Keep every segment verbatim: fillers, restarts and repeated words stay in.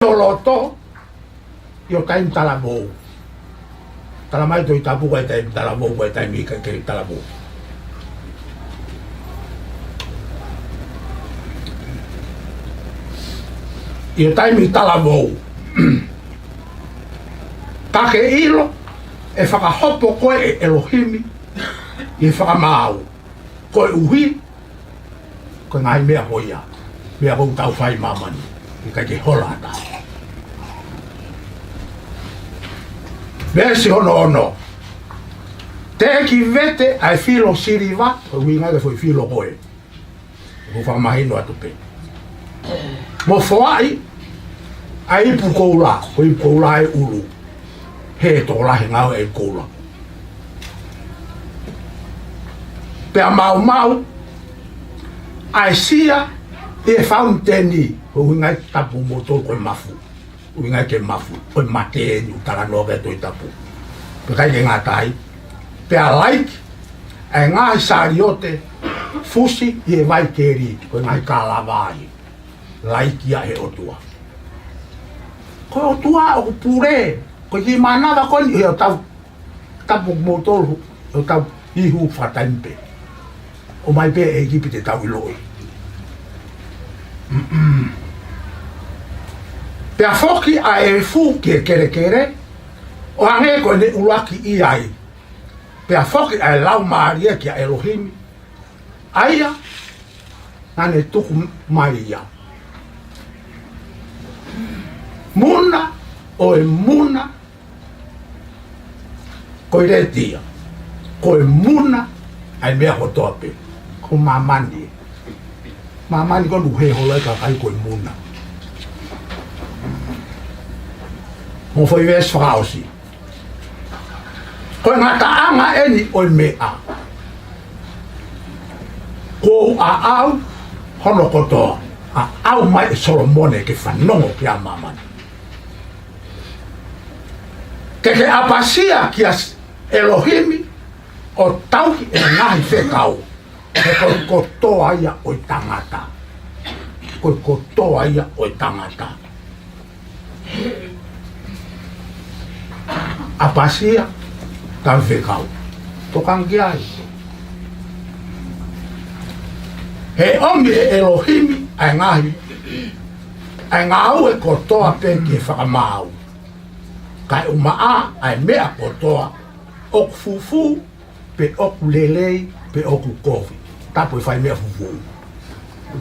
ʻo loto ʻi ho taimi talavou. Talamai ʻe he Tohi Tapu ko e taimi talavou, ko e taimi ʻikai ke talavou. ʻI ho taimi talavou. Ka ke ʻilo ʻe fakahopo koe ʻe ʻElohimi ʻi he fakamaau. Koeʻuhi ko e ngaahi meʻa ko ia, meʻa ʻoku tau fai ʻi māmani, ʻikai ke hola ʻatā. Veesi hono ono. Teʻeki vete ʻa e filo siliva, ko e ʻuhinga ki he foʻi filo ko ē ʻoku fakamahino atu pē. Mo foaʻi ʻa e ipu koula, ko e ipu koula ʻa e ʻulu. He tokolahi e ngāue ʻa e ipu koula. Pea maumau ʻa e sia ʻi he fauniteni, ko e ʻuhinga ʻi he tapu moutolu ko e mafu. ʻUhinga ki he mafu, ko e mate eni ʻoku talanoa ki ai e Tohi Tapu. Pea ʻikai ke ngata ai. Pea laiki ʻa e ngaahi saliote fusi ʻi he vai keli, ko e ngaahi kalava ia. Laiki ia ʻe he ʻOtua. Ko e ʻOtua ʻoku pule, ko e kiʻi mānava ko eni ʻi hotau tapu moutolu, ʻo tau ihu fakataimi pē. ʻOmai pē ʻe ʻIkipite tau ʻiloʻi. Pea foki ʻa e efu ki he kelekele, ʻo hangē ko ʻene ʻuluaki ʻi ai. Pea foki ʻa e laumālie kia ʻElohimi, ʻa ia naʻa ne tuku mai ia. Muna, ʻo e muna, ko e leti ia. Ko e muna ʻa e meʻa kotoa pē. Ko māmani. Māmani ko ē ʻoku hē holo ai e kakai ko e muna. Mo e foʻi veesi fakaʻosi. Ko e ngataʻanga eni ʻo e meʻa. Kuo u ʻaʻau hono kotoa. ʻAʻau mai ʻe Solomone ke fanongo ki ai ʻa māmani. Ke ke ʻapasia kia ʻElohimi ʻo tauhi ʻene ngaahi fekau. He ko e kotoa ia ʻo e tangata. Ko e kotoa ia ʻo e tangata. ʻApasia, tauhi fekau. Tokanga ki ai. He ʻomi ʻe ʻElohimi ʻa e ngaahi, ʻa e ngāue kotoa pē ki he fakamaau. Kae ʻumaʻā ʻa e meʻa kotoa ʻoku fufū, pe ʻoku lelei, pe ʻoku kovi. Tapu e fai meʻa fufū.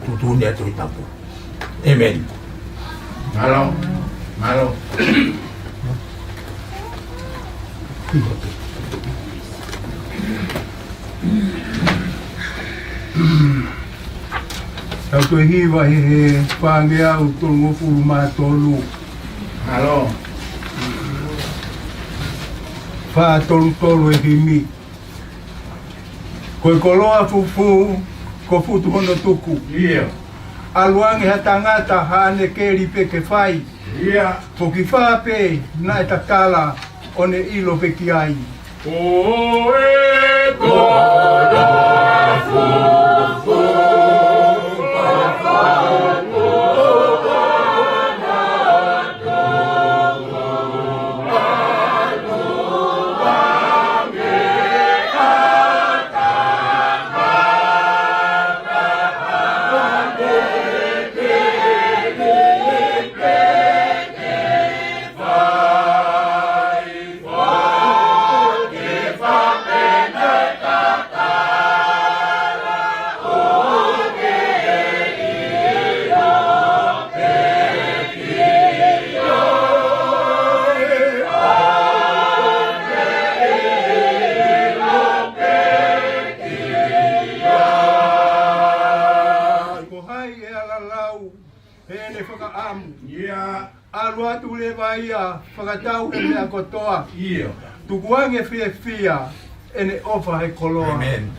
Tuʻutuʻuni ʻa e Tohi Tapu. ʻĒmeni. Mālō. Mālō. Tau toe hiva he, he fāngeau tolungofulu mā tolu. Mālō. Fā tolu tolu e himi. Ko e koloa fufū, ko futu hono tuku. ʻIo. ʻAlu ange ha tangata haʻane keli pē ke fai. ʻIo. Foki fā pē naʻe tatala ʻo ne ʻilo pē ki ai. Ko e koloa fufū, Ko hai ʻe ala lau heʻene fakaʻamu? ʻIo. ʻAlu atu leva ia, fakatau he meʻa kotoa. ʻIo. Tukuange fiefia ʻene ʻofa he koloa. ʻĒmeni.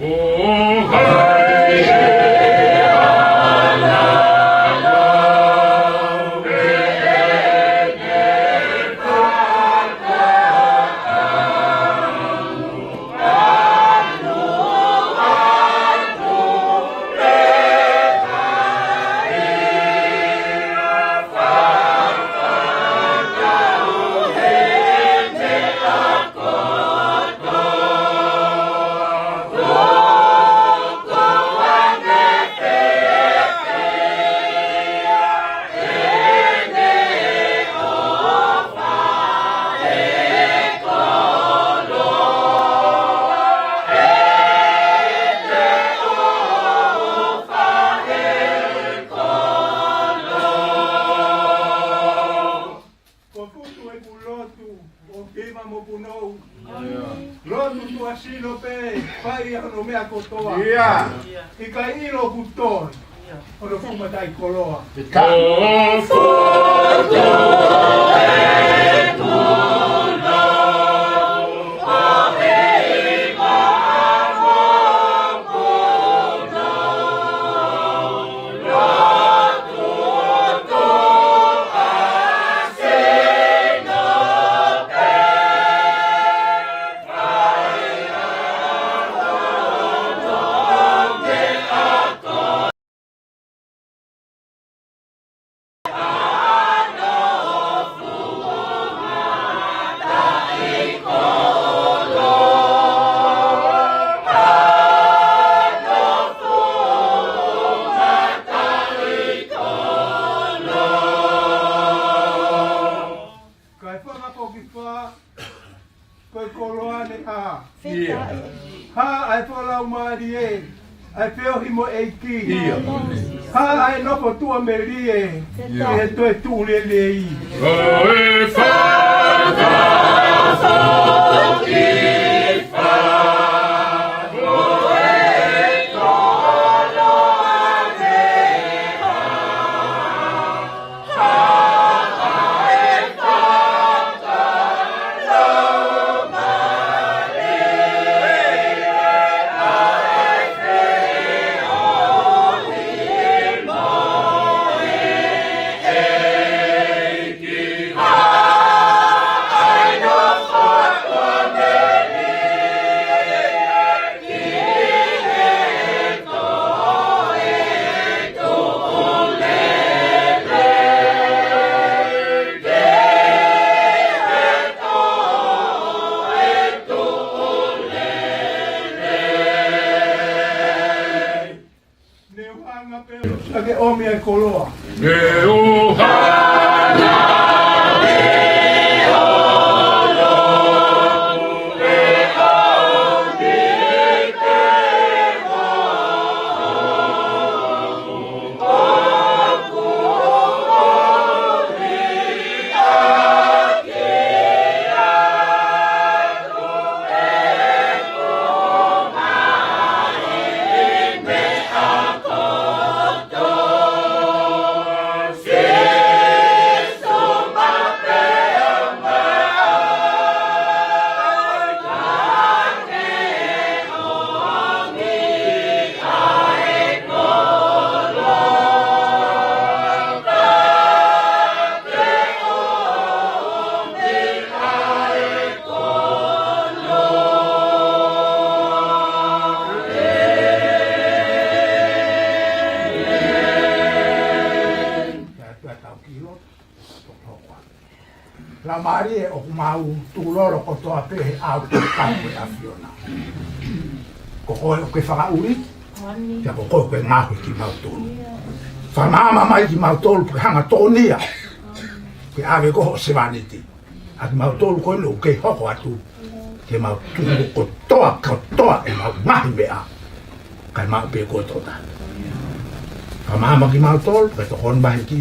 Mo punou. Lotu tuʻasino pē, fai ʻa hono meʻa kotoa. ʻIkai ʻilo kuo toe hono fuʻu mataʻikoloa. Kae fanga ko ki fā, ko e koloa ne hā. Hā ʻa e fakalaumālie, ʻa e feohi mo e ʻEiki. Hā ʻa e nofo tuʻamelie, ʻi he toe tuʻu lelei. Ko e fanga ko ki fā, ko e koloa ne hā. Ke ʻomi ʻa e koloa. Laumālie, ʻoku mau tukulolo kotoa pē he ʻao ko e kapu ʻa e ʻAfiona. Ko koe ʻoku ke fakaʻuli, pea ko koe ʻoku ke ngaohi kimautolu. Fakamaama mai kimautolu, ke hanga tokonia ke ʻave ko ho sevāniti. ʻA kimautolu ko eni ʻoku ke hoko atu, ke mau tuku kotoa, kotoa ʻemau ngaahi meʻa, kae maʻu pē koe tokotaha. Fakamaama kimautolu, ke tokoni mai ki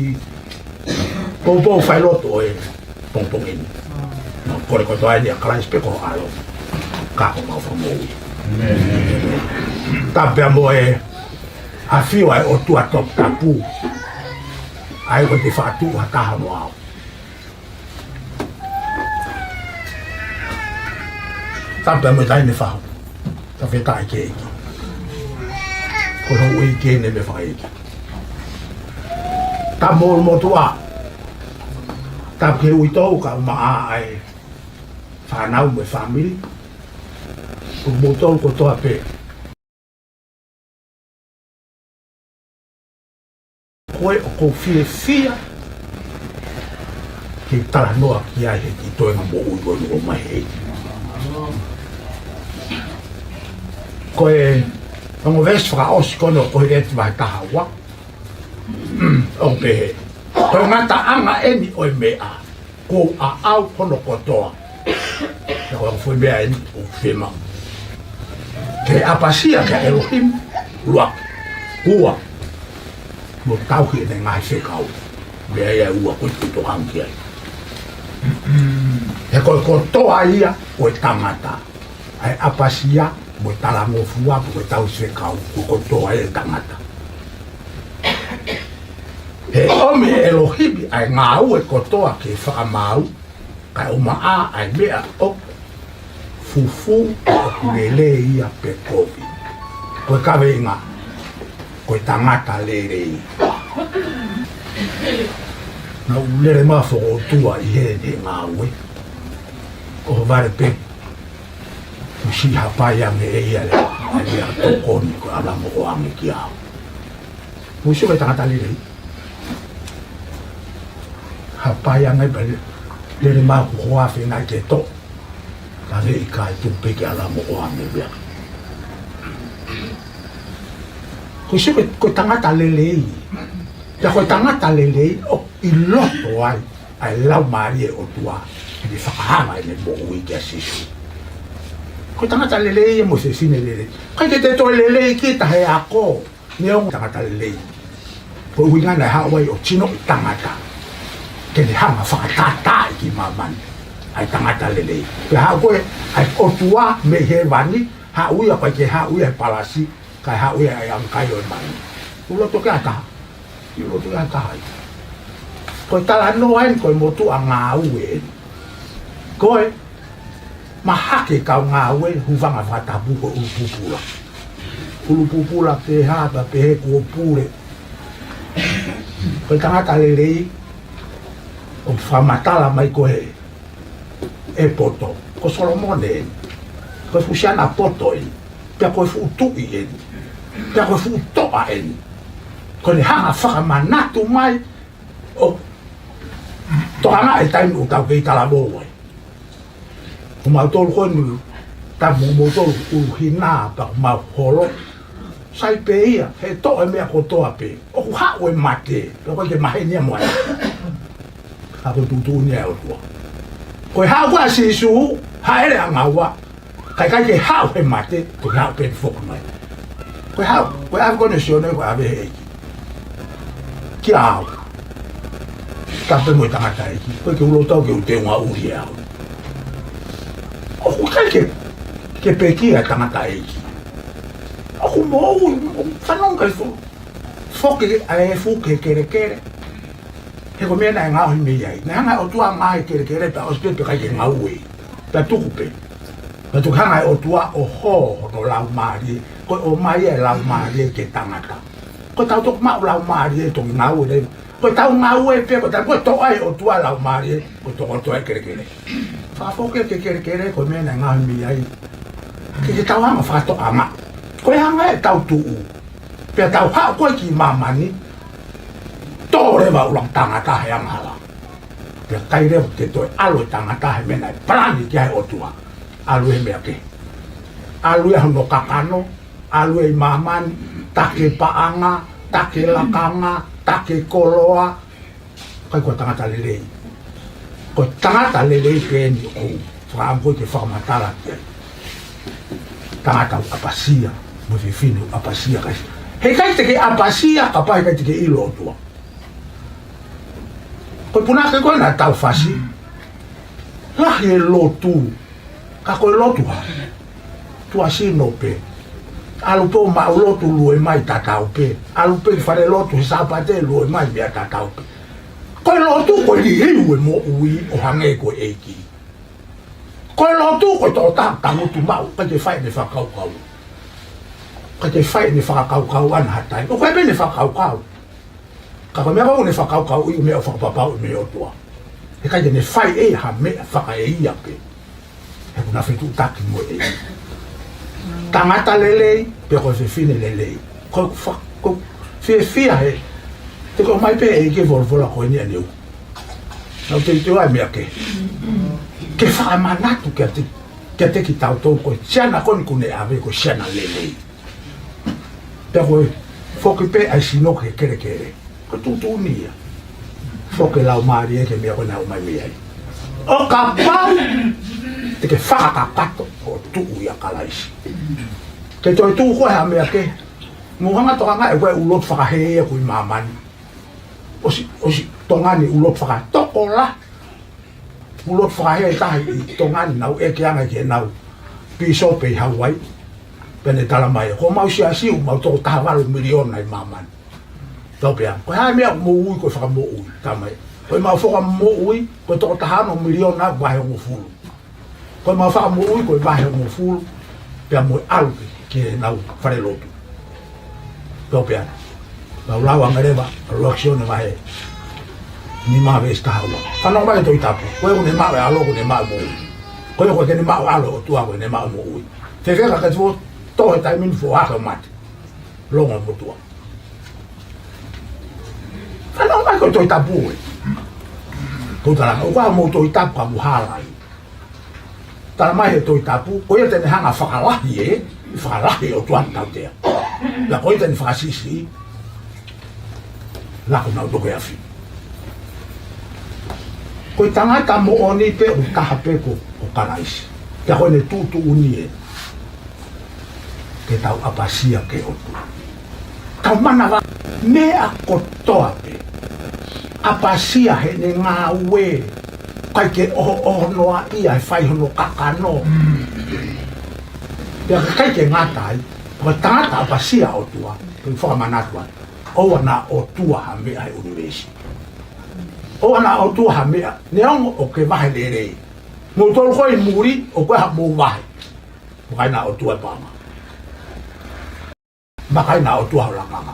he poupou failotu ʻo e pongipongi ni. Mau kole kotoa eni ʻia Kalaisi pē ko ho ʻAlo, ka ko homau Fakamoʻui. Tapu pea mo e ʻafio ʻa e ʻOtua toputapu, ʻa ia ʻoku te fakatuʻu ha taha mo au. Tapu mo e taimi ni, Fahu. Fakafetaʻi ki he ʻEiki. Ko e houʻeiki eni mo e fakaʻeiki. Tapu mo e motuʻa. Tapu ki he uitou kae ʻumaʻā ʻa e fānau mo e fāmili. Ko moutolu kotoa pē. Ko e ʻoku ou fiefia ke talanoa ki ai he kiʻi toenga moʻui ko eni ʻoku ʻomai he ʻEiki. Ko e ongo veesi fakaʻosi ko eni ʻo Koheleti vahe taha ua, ʻoku pehē: Ko e ngataʻanga eni ʻo e meʻa kuo u ʻaʻau hono kotoa. Pea ko e ongo foʻi meʻa eni ʻoku fiemaʻu: Ke ʻapasia kia ʻElohimi, ʻuluaki. Ua, mo tauhi ʻene ngaahi fekau. Meʻa ia ʻe ua ko ē ʻoku ou tokanga ki ai. He ko e kotoa ia ʻo e tangata, ʻa e ʻapasia mo e talangofua, ko e tauhi fekau, ko e kotoa ia ʻo e tangata. He ʻomi ʻe ʻElohimi ʻa e ngāue kotoa ke fakamaau, kae ʻumaʻā ʻa e meʻa ʻoku fufū, ʻoku lelei ia pe kovi. Ko e kaveinga, ko e tangata lelei. Naʻa ku lele mai ʻo fokoutua ʻi he, he ngāue. ʻO vale pē, kuo ʻosi hapai ange ʻe ia leva ʻa e meʻatokoni ko e ʻalangoʻoange kiate au. Kuo ʻosi ko e tangata lelei. Hapai ange pē, lele mai kuo ʻosi feinga ke toʻo. Ka ne ʻikai, tuku pē ke ʻalangoʻoange pē. Kuo ʻosi ko e, ko e tangata lelei. Pea ko e tangata lelei ʻoku ʻi loto ai ʻa e Laumālie ʻo e ʻOtua, ʻene fakahanga ʻene moʻui kia Sīsū. Ko e tangata lelei ia mo e fefine lelei. ʻIkai ke te toe lelei kita he ako, neongo tangata lelei. Ko e ʻuhinga naʻe haʻu ai ʻo tinoʻi tangata, ke ne hanga ʻo fakatātaaʻi ki māmani ʻa e tangata lelei. Pea haʻu ko ē ʻa e ʻOtua mei hēvani, haʻu ia, ʻikai ke haʻu ia he palasi, kae haʻu ia he ʻaukai ʻo e manu. ʻOku loto ki ai ha taha? ʻOku loto ki ai ha taha ia? Ko e talanoa eni, ko e motuʻa ngāue eni. Ko e mahaki e kau ngāue, hūfanga he fakatapu ko e ʻulupupula. ʻUlupupula ke hapa pehē kuo pule. Ko e tangata lelei, ʻoku fakamatala mai ko e ʻe poto. Ko Solomone eni. Ko e fuʻu siana poto eni. Pea ko e fuʻu tuʻi eni. Pea ko e fuʻu toʻa eni. Ko ʻene hanga ʻo fakamanatu mai ʻo tokangaʻi e taimi ʻoku tau kei talavou ai. Ko mautolu ko eni, tapu mo moutolu ʻuluhinā pea ko mau holo. Sai pē ia, he toʻo e meʻa kotoa pē. ʻOku haʻu e mate, pea ʻoku ʻikai ke maheni ia mo ia. Ka ko e tuʻutuʻuni ia ʻa e ʻOtua. Ko e haʻu ko ē ʻa Sīsū, hāʻele ʻa ngaua, ka ʻikai ke haʻu he mate, ko e haʻu pē ʻene foki mai. Ko e haʻu, ko e ʻave ko eni ʻe Sione, ko e ʻave ʻe he ʻEiki. Kia au. Tapu mo e tangataʻeiki. ʻOku ʻikai ke u loto au ke u teunga ʻuhi au. ʻOku ʻikai ke, ke pekia e tangataʻeiki. ʻOku moʻui, ʻoku fanongo ki ai fo-, foki ʻa e efu ki he kelekele. He ko e meʻa naʻe ngaohi mei ai. Naʻe hanga ʻe he ʻOtua ʻo ngaohi e kelekele pea ʻosi pē pea ʻikai ke ngaue. Pea tuku pē. Pea tuku hanga ʻe he ʻOtua ʻo hō hono laumālie. Ko e ʻomai e laumālie ki he tangata. Ko ʻetau toki maʻu laumālie toki ngaue leva. Ko ʻetau ngaue pē, ko ʻetau, ko e toʻo ʻe he ʻOtua e laumālie, ko e tokoto e kelekele. Fakafoki ki he kelekele, ko e meʻa naʻe ngaohi mei ai. Ke, ke tau hanga ʻo fakatoʻanga. Ko e hanga ʻetau tuʻu. Pea tau haʻu ko ē ki māmani, tō leva ʻa e ʻuluaki tangata he angahala. Pea ʻikai leva ke toe ʻalu e tangata he meʻa naʻe palani ki ai e ʻOtua. ʻAlu he meʻa kehe. ʻAlu ia hono kakano, ʻalu ia ʻi māmani, take paʻanga, take lakanga, take koloa, ʻikai ko e tangata lelei. Ko e tangata lelei pē eni ʻoku ou fakaʻamu ko ē ke fakamatala ki ai. Tangata ʻoku ʻapasia, mo e fefine ʻoku ʻapasia kai. He ʻikai te ke ʻapasia, kapau he ʻikai te ke ʻilo e ʻOtua. Ko e punake ko ē naʻa tau fasi. Lahi e lotu. Ka ko e lotu hā? Tuʻasino pē. ʻAlu pē ʻo maʻu lotu, lue mai tatau pē. ʻAlu pē ki fale lotu he Sāpate, lue mai meʻa tatau pē. Ko e lotu, ko e liliu e moʻui ʻo hangē ko e ʻEiki. Ko e lotu, ko e tokotaha tangutu maʻu, ʻikai ke fai ʻene fakakaukau. ʻIkai ke fai ʻene fakakaukau ʻana ha taimi. ʻOku ʻi ai pē ʻene fakakaukau. Ka ko e meʻa ko ē ʻoku ne fakakaukauʻi, ko e meʻa ʻoku fakapapauʻi mei he ʻOtua. He ʻikai ke ne fai ʻe ia ha meʻa fakaeia pē. He ʻoku na fetuʻutaki mo e ʻEiki. Tangata lelei, pea ko e fefine lelei. Ko e fa-, ko e fiefia he, te ke ʻomai pē ʻe he ʻEiki e folofola ko eni ʻaneuhu. Naʻa ku teuteu ʻa e meʻa kehe. Ke fakamanatu kiate, kiate kitautolu ko e siana ko eni kuo ne ʻave ko e siana lelei. Pea ko e foki pē ʻa e sino ki he kelekele. Ko e tuʻutuʻuni ia. Foki e laumālie ki he meʻa ko ē naʻe ʻomai mei ai. ʻO kapau te ke fakakakato ʻo tuʻu ʻia Kalaisi. Ke toe tuʻu koe ha meʻa kehe. Mou hanga ʻo tokangaʻi ʻe koe e ʻū lotu fakahē ia ʻoku ʻi māmani. ʻOsi, ʻosi tokanga ni ʻū lotu fakatokolahi. lotu fakahē ʻe taha ʻi Tonga ni, naʻa ku ʻeke ange ki heʻenau pīsope ʻi Hawaii, pea ne talamai, ko homau siasi ʻoku mau toko taha valu miliona ʻi māmani. Tau pehē ange, ko e hā e meʻa ʻoku mou ui ko e fakamoʻui, talamai, ko ʻemau fakamoʻui ko e toko taha ono miliona vahe hongofulu. Ko ʻemau fakamoʻui ko e vahe hongofulu, pea mo e ʻalu ki, ki heʻenau falelotu. Tau pehē ange, lau lau ange leva, ʻuluaki Sione vahe nima veesi taha ua. Fanongo mai ki he Tohi Tapu, ko ia ʻoku ne maʻu e ʻAlo ʻoku ne maʻu e moʻui. Ko ia ʻoku ʻikai ke ne maʻu e ʻAlo ʻo e ʻOtua ʻoku ne maʻu e moʻui. Fēfē ka ke tuʻu ʻo toho he taimi ni, foaki ʻo mate, longo mo tuʻa. Fanongo mai ki he Tohi Tapu ē. Ko e tala, ʻoku ʻikai ko homou Tohi Tapu ka mou hala ai. Talamai ʻe he Tohi Tapu, ko ia te ne hanga ʻo fakalahi ē, fakalahi ʻOtua ʻi he tautea. Pea ko ia te ne fakasiʻisiʻi, lako nautolu ki he afi. Ko e tangata moʻoni pē ʻoku taha pē ko, ko Kalaisi. Pea ko ʻene tuʻutuʻuni ē, ke tau ʻapasia ki he ʻOtua. Tau manava meʻa kotoa pē. ʻApasia heʻene ngāue. ʻIkai ke ʻohoʻoho noa ia he fai hono kakano. Pea ʻikai ke ngata ai, ko e tangata ʻapasia ʻOtua, ko e fakamanatu ai, ʻoua naʻa ʻotua ha meʻa he ʻunivēsi. ʻOua naʻa ʻotua ha meʻa, neongo ʻoku ke vahe lelei. Moutolu ko ē ʻi muli, ʻoku ʻi ai haʻamou vahe. Vakai naʻa ʻotua e paʻanga. Vakai naʻa ʻotua ho lakanga.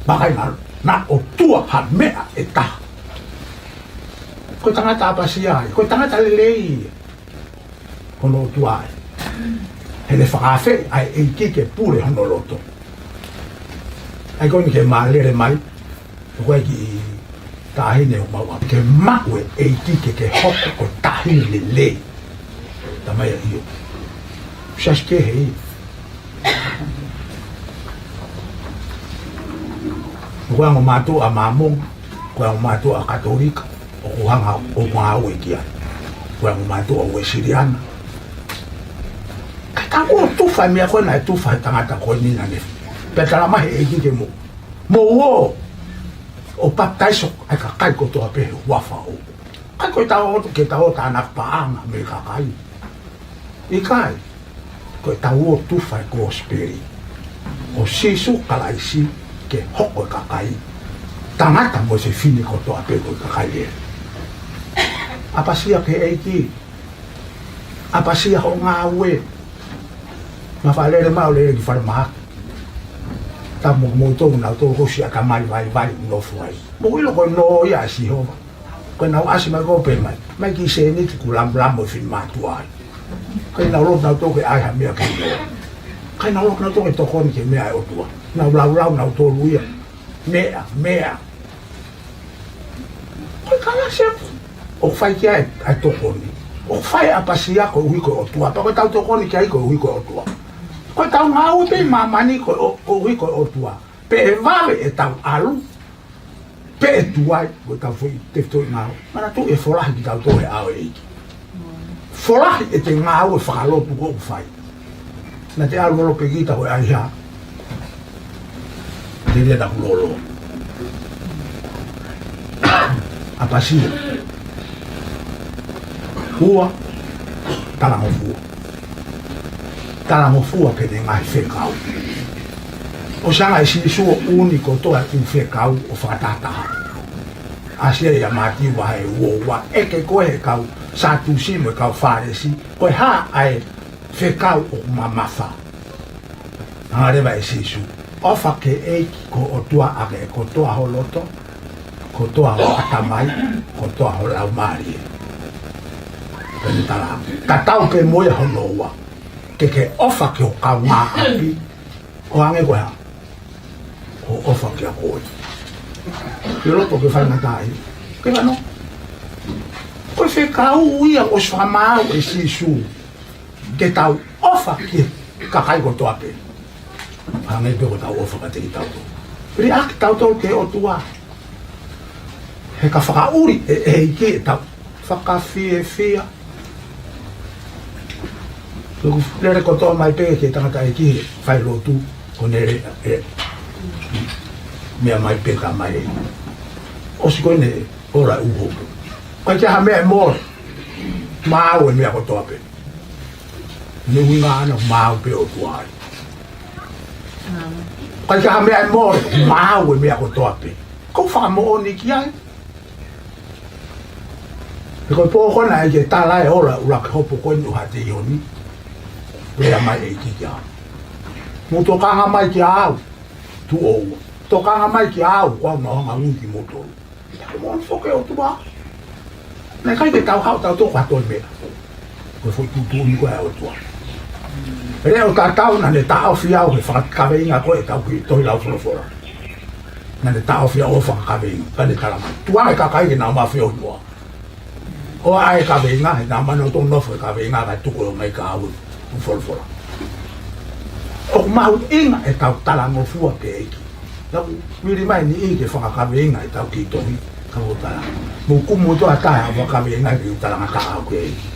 Vakai naʻa, naʻa ʻotua ha meʻa ʻe taha. Ko e tangata ʻapasia ia, ko e tangata lelei ia. Ko hono ʻOtua ē. He ne fakaafeʻi ʻa e ʻEiki ke pule hono loto. ʻA ia ko eni ke mālele mai, ko e kiʻi taʻahine ʻo maua. Ke maʻu e ʻEiki ke, ke hoko ko e taʻahine lelei. Talamai ʻe ia, ʻio. Siasi kehe ia. Ko e ongo mātuʻa Māmonga, ko e ongo mātuʻa Katolika, ʻoku hanga ʻo ngāue ki ai. Ko e ongo mātuʻa Uēsiliana. Ka tau ō ʻo tufa e meʻa ko ē naʻe tufa he tangata ko eni naʻa ne. Pea talamai ʻe he ʻEiki ke mou, mou ō ʻo papitaiso ʻa e kakai kotoa pē he huafa ʻo. ʻIkai ko e tau ō atu ke tau ō ʻo tānaki paʻanga mei he kakai. ʻIkai. Ko e tau ō ʻo tufa e kosipeli ʻo Sīsū Kalaisi ke hoko e kakai, tangata mo e fefine kotoa pē ko e kakai ē. ʻApasia ki he ʻEiki. ʻApasia hoʻo ngāue. Naʻa fakalele mai ʻo lele ki falemahaki. Tapu mo kimoutolu naʻa tau ʻosi ʻatamai vaivai ʻo nofo ai. Mou ʻilo ko e nō ia ʻa Sihova. Ko ʻenau ʻasi mai ko ē pē mai, mai ki sēniti kuo lamulamu e finemātuʻa ai. ʻIkai nau loto nautolu ke ʻai ha meʻa ke nō. ʻIkai nau loto nautolu ke tokoni ki he meʻa ʻa e ʻOtua. Nau laulau nautolu ia. Meʻa, meʻa. Ko e kalasi ē ʻoku fai ki ai ʻa e tokoni. ʻOku fai ʻapasia koeʻuhi ko e ʻOtua. Pea ko ʻetau tokoni ki ai koeʻuhi ko e ʻOtua. Ko ʻetau ngāue pē ʻi māmani ko e ʻo-, koeʻuhi ko e ʻOtua. Pe ʻe vave ʻetau ʻalu, pe ʻe tuai, ko ʻetau foʻi tefitoʻi ngāue. Manatuʻi ʻe folahi kitautolu he ʻao ʻo e ʻEiki. Folahi ʻete ngāue fakalotu ko ē ʻoku fai. Naʻa te ʻalu lolo pē kita ko e ʻai ha. Te lia naku lolo. ʻApasia. Ua, talangofua. Talangofua ki heʻene ngaahi fekau. ʻOsi hanga ʻe Sīsū ʻo ʻuni kotoa e ʻū fekau ʻo fakatahataha. ʻAsi ia ʻia Mātiu vahe ua ua, ʻeke koe ʻe he kau Sātusi mo e kau Fālesi, ko e hā ʻa e fekau ʻoku mamafa. Hanga leva ʻe Sīsū, ʻofa ki he ʻEiki ko ho ʻOtua ʻaki e kotoa ho loto, kotoa ho ʻatamai, kotoa ho laumālie. Pea ne tala ange, tatau pē mo ia hono ua, ke ke ʻofa ki ho kaungāʻapi, ʻo hangē ko e hā? Hoʻo ʻofa kiate koe. Ke loto ke fai matai. Ke fano. Ko e fekau ia ʻosi fakamaau ʻe Sīsū. Ke tau ʻofa ki he kakai kotoa pē. Hangē pē ko ʻetau ʻofa kiate kitautolu. Liʻaki kitautolu ki he ʻOtua. He ka fakaʻuli ʻe, ʻe he ʻEiki ʻetau fakafiefia. Tuku lele kotoa mai pē ki he tangataʻeiki he fai lotu ko ʻene lele ē. Meʻa mai pē ka mai ē. ʻOsi ko ʻene ola ʻuho. ʻIkai ke ʻi ai ha meʻa ʻe mole. Maau e meʻa kotoa pē. Ne ui ngana maau pē ʻOtua ai. ʻIkai ke ha meʻa ʻe mole, maau e meʻa kotoa pē. Ko e fakamoʻoni ki ai. He ko e pō ko ena ʻe ʻikai ke tala e ola ʻuluaki hopo ko eni ʻo Haʻateioni. Lea mai ʻEiki kia au. Mou tokanga mai kia au. Tuʻo ua. Tokanga mai kia au, ko au naʻa ku ui kimoutolu. Ke mo foke ʻOtua. Naʻe ʻikai ke tau haʻu tautolu ko ha toe meʻa. Ko e foʻi tuʻutuʻuni ko ē ʻa e ʻOtua. Pea ʻo tatau naʻa ne taʻofi au he fakakaveinga ko ē ʻetau kiʻi tohi lau folofola. Naʻa ne taʻofi au ʻo fakakaveinga. Pea ne tala mai. Tuku ange e kakai ke nau mafio himoa. ʻO ʻai e kaveinga, he naʻa mano tō nofo e kaveinga ka tuku ʻo mai ka au ʻo folofola. ʻOku mahuʻinga ʻetau talangofua ki he ʻEiki. Naʻa ku vili mai ni ʻi he fakakaveinga ʻetau kiʻi tohi, ka u tala. Mou kumi ʻOtua taha ʻa e fakakaveinga ke u talangataʻa au ki he ʻEiki.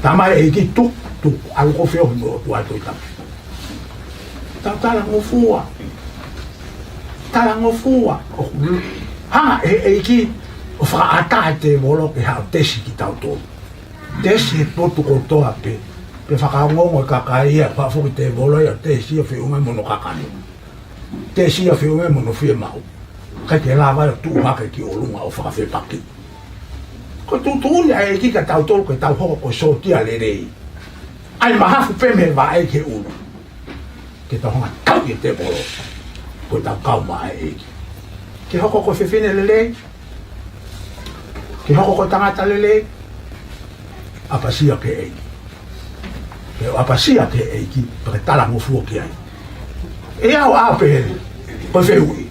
Talamai ʻEiki tuku, tuku, ʻalu koe ʻo feohi mo e ʻOtua ʻi Tohi Tapu. Tau talangofua. Talangofua. ʻO hanga ʻe he ʻEiki ʻo fakaʻatā e tēvolo ke haʻu ʻo tesi kitautolu. Tesi e potu kotoa pē. Pea fakaongoongo e kakai ia, pea foki e tēvolo ia ʻo tesi ia feʻunga mo hono kakano. Tesi ia feʻunga mo hono fiemaʻu. ʻIkai ke lava ia ʻo tuʻu hake ki ʻolunga ʻo fakafepaki. Ko e tuʻutuʻuni ʻa e ʻEiki kia tautolu ke tau hoko ko e sōtia lelei. ʻAi mahafu pē mei he vaʻe ki he ʻulu. Ke tau hanga ʻo tauʻi e tēvolo. Ko ʻetau kau maʻa e ʻEiki. Ke hoko ko e fefine lelei. Ke hoko ko e tangata lelei. ʻApasia ki he ʻEiki. Ke ʻapasia ki he ʻEiki, pea ke talangofua ki ai. ʻE au ʻa pehē, ko e fehuʻi.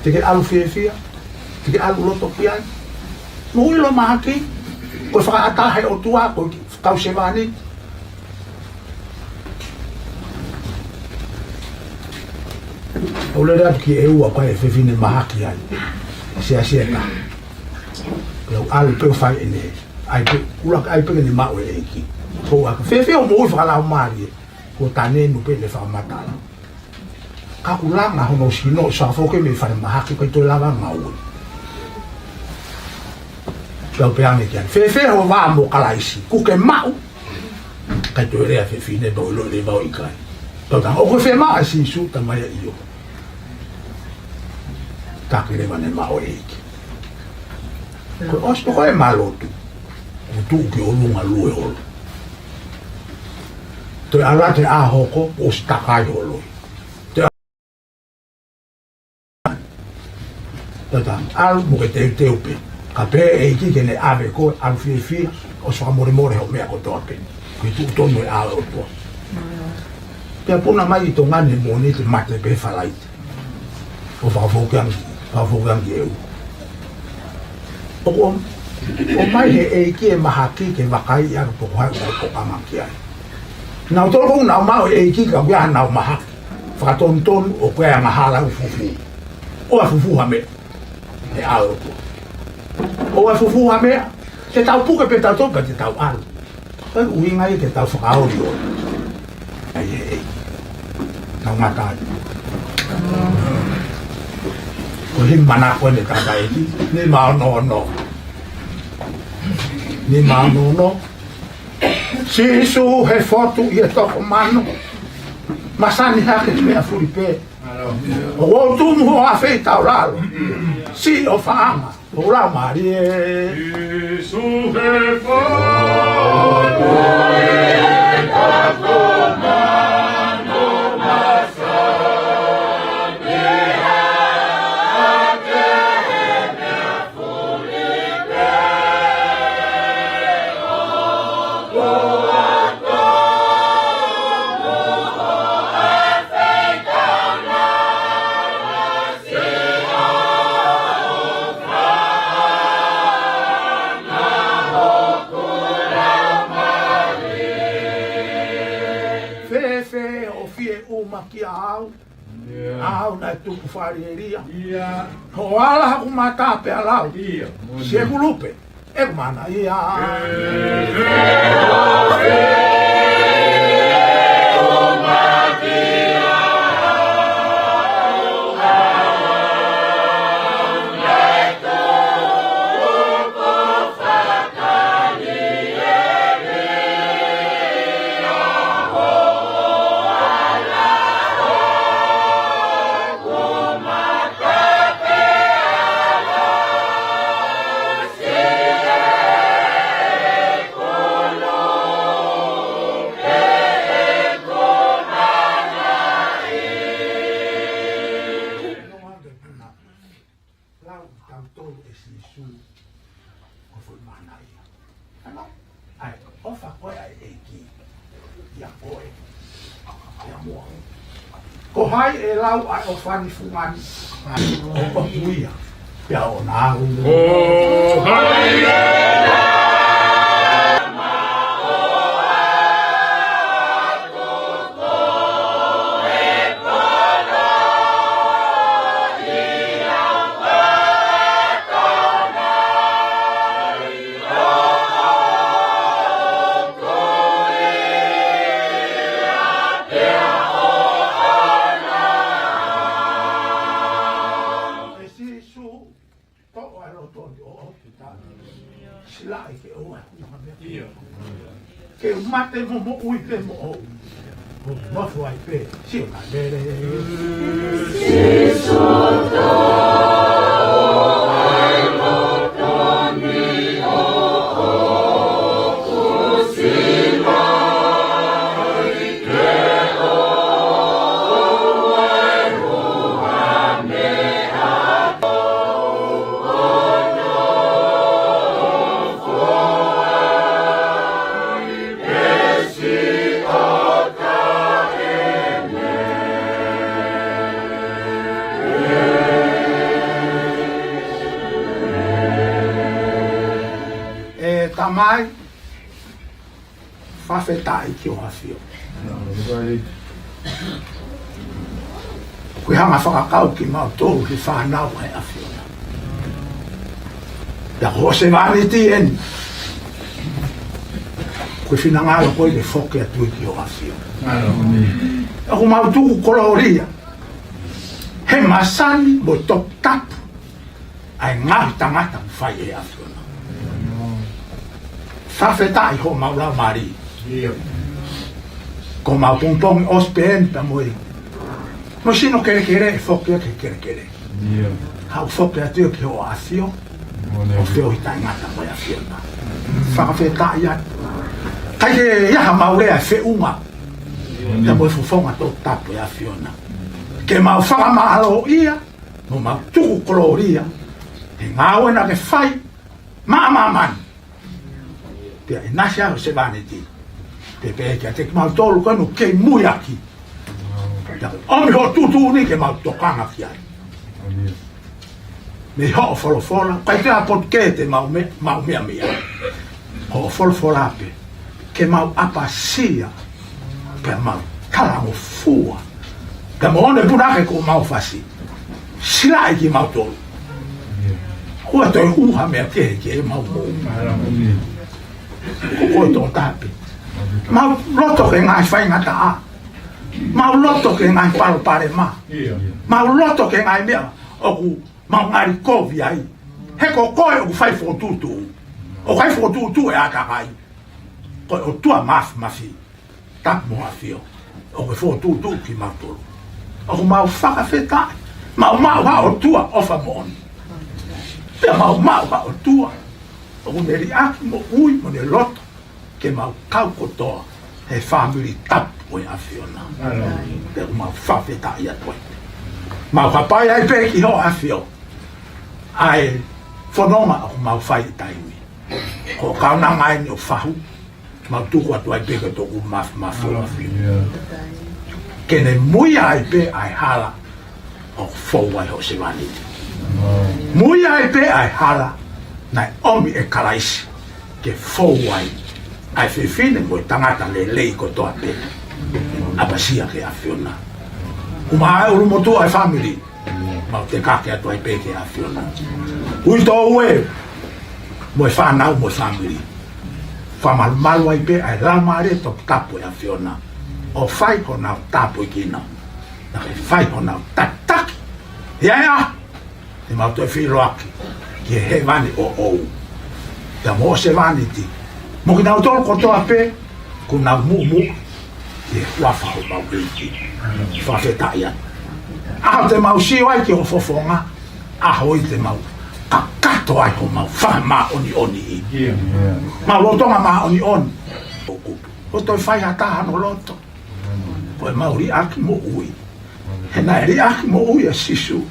Te ke ʻalu fiefia, te ke ʻalu loto ki ai. Mou ʻilo mahaki, ko e fakaʻatā ʻe he ʻOtua, ko e kau sevāniti. ʻOku lele atu ki he ʻEua ko e fefine mahaki ai. Siasi ʻe taha. Pea u ʻalu pē ʻo fai ʻene. ʻAi pē, ʻuluaki ʻai pē ke ne maʻu e ʻEiki. Ko u aka. Fēfē hoʻo moʻui fakalaumālie. Ko e tanenu pē ne fakamatala. Ka kuo langa hono sino, sa foke mei fale mahaki ʻikai toe lava ngaue. Pea u pehē ange ki ai. Fēfē hoʻo vā mo Kalaisi. Kuo ke maʻu. ʻIkai toe lea fefine pea u ʻilo leva ʻoku ʻikai. Pea u tala ange, ʻoku ke fiemaʻu ʻa Sīsū, talamai ʻio. Taki leva ne maʻu e ʻEiki. Ko e ʻosi ko ē ʻema lotu. Kuo tuʻu ki ʻolunga lue holo. Toe ʻalu atu e ʻaho ko ē, ʻosi takai holo. Toe ʻalu mo ke teuteu pē. Ka pehē ʻe he ʻEiki ke ne ʻave koe, ʻalu fiefia, ʻosi fakamolemole hoʻo meʻa kotoa pē. Ko e tuʻu tonu e ʻao ʻo e ʻOtua. Pea puna mai ʻi Tonga ni moʻoni te mate pē Falaite. ʻO fakafou ki angi, fakafou ki angi ʻEua. ʻOku ʻo, ʻomai ʻe he ʻEiki e mahaki ke vakai ʻa e poko hai ʻoku tokanga ki ai. Nautolu ʻoku nau maʻu e ʻEiki ka ʻoku ʻi ai hanau mahaki. Fakatonutonu ʻoku ʻi ai e angahala ʻoku fufū. ʻOua ʻe fufū ha meʻa. He ʻao ʻo e ʻOtua. ʻOua ʻe fufū ha meʻa. Te tau puke pē tautolu ka te tau ʻalu. Ko e ʻuhinga ia ke tau fakaoli ʻo. ʻAi ʻe ʻEiki. Tau ngata ai. Ko e himi manako ʻeni ʻa e tangataʻeiki. Nima ono ono. Nima ono ono. Sīsū he fotu ʻi he toko mano. Masani hake ki meʻa fuli pē. ʻOku ou tumu hoʻo afeitaulalo. Siʻi ʻofaʻanga. Hoʻo laumālie. Sīsū he fotu ʻi he toko mano. Fēfē hoʻo fie ʻuma kiate au? ʻA au naʻe tuku fale ʻi Elia. Hoʻo ala haku mata pea lau. Siʻeku lupe, ʻeku mana ia. Ko e foʻi mana ia. ʻA e ʻofa ko ē ʻa e ʻEiki ia ko ē. Ia mo au. Ko hai ʻe lau ʻa e ʻofa ni fungani? ʻOku ʻoku ia. Pea ʻoua naʻa. Ko hai ʻe lau Sīsū, toʻo ʻa e loto ni ʻo ʻoku ta. Silaʻi ke ʻoua ʻe hū ha meʻa. Ke u mate mo moʻui pē moʻou. Ko e nofo ai pē, sio na lele. ʻE Tamai, fakafetaʻi ki hoʻo ʻAfio. Ko e hanga fakakau kimautolu he fānau ʻa e ʻAfiona. Pea ko hoʻo sevāniti eni. Ko e finangalo ko ē ke foki atu ki hoʻo ʻAfio. ʻOku mau tuku kolōlia he masani mo e toputapu ʻa e ngaahi tangata ʻoku fai ʻe he ʻAfiona. Fakafetaʻi hoʻomau laumālie. Ko homau pongipongi ʻosi pē eni pea mo e, mo e sino kelekele ʻe foki ki he kelekele. Haʻu foki atu ia ki hoʻo ʻAfio. ʻO feohi taʻengata mo e ʻAfiona. Fakafetaʻi atu. ʻIkai ke ʻi ai haʻamau lea ʻe feʻunga. Pea mo e fofonga toputapu ʻo e ʻAfiona. Ke mau fakamālōʻia. Mo mau tuku kolōlia he ngāue naʻa ke fai maʻa māmani. Pea ʻinasi ai hoʻo sevāniti. Pea pehē kiate kimautolu ko eni ʻoku kei muiaki. Pea ʻomi hoʻo tuʻutuʻuni ke mau tokanga ki ai. Mei hoʻo folofola, ʻikai ke ʻi ai ha potu kehe te mau me-, mau meʻa mei ai. Ko hoʻo folofola pē, ke mau ʻapasia, pea mau talangofua. Pea mo ʻene punake ko mau fasi. Silaʻi kimautolu. ʻOua toe hū ha meʻa kehe ki heʻemau moʻui. Ko koe tokotaha pē. Mau loto ki he ngaahi faingataʻa. Mau loto ki he ngaahi palopalema. Mau loto ki he ngaahi meʻa ʻoku mau ngali kovi ai. He ko koe ʻoku fai fokotuʻutuʻu. ʻOku fai fokotuʻutuʻu ʻa e kakai. Ko e ʻOtua Māfimafi. Tapu mo e ʻAfio. ʻOku ke fokotuʻutuʻu kimautolu. ʻOku mau fakafetaʻi. Mau maʻu ha ʻOtua ʻofa moʻoni. Pea mau maʻu ha ʻOtua ʻoku ne liʻaki moʻui mo ne loto ke mau kau kotoa he fāmili tapu ʻo e ʻAfiona. Pea ʻoku mau fakafetaʻi atu ai. Mau hapai ai pē ki hoʻo ʻAfio. ʻA e fononga ʻoku mau fai he taimi ni. Ko e kaunanga eni ʻo fahu. Mau tuku atu ai pē ki he Toʻukupu Māfimafi ʻo e ʻAfio. Ke ne muia ai pē ʻa e hala ʻoku fou ai hoʻo sevāniti. Muia ai pē ʻa e hala naʻe ʻomi ʻe Kalaisi ke fou ai ʻa e fefine mo e tangata lelei kotoa pē. ʻApasia ki he ʻAfiona. ʻUmaʻā ʻa e ʻulumotuʻa ʻo e fāmili. Mau tekaki atu ai pē ki he ʻAfiona. Uitou ē, mo e fānau mo e fāmili. Fakamalumalu ai pē ʻa e laumālie toputapu ʻo e ʻAfiona. ʻO fai honau tāpuekina. Naʻa ke fai honau tataki. ʻIa ia, te mau toe feʻiloaki ki he hēvani ʻoʻou. Pea mo hoʻo sevāniti. Mo kinautolu kotoa pē, kuo nau muʻomuʻa ʻi he huafa ʻo homau ʻEiki. Fakafetaʻi atu. ʻAho te mau sio ai ki hoʻo fofonga, ʻaho ia te mau kakato ai homau fakamāʻoniʻoniʻi. Mau lolotonga māʻoniʻoni. ʻOku toe fai ha taha hono loto. Ko ʻemau liʻaki moʻui. He naʻe liʻaki moʻui ʻa Sīsū.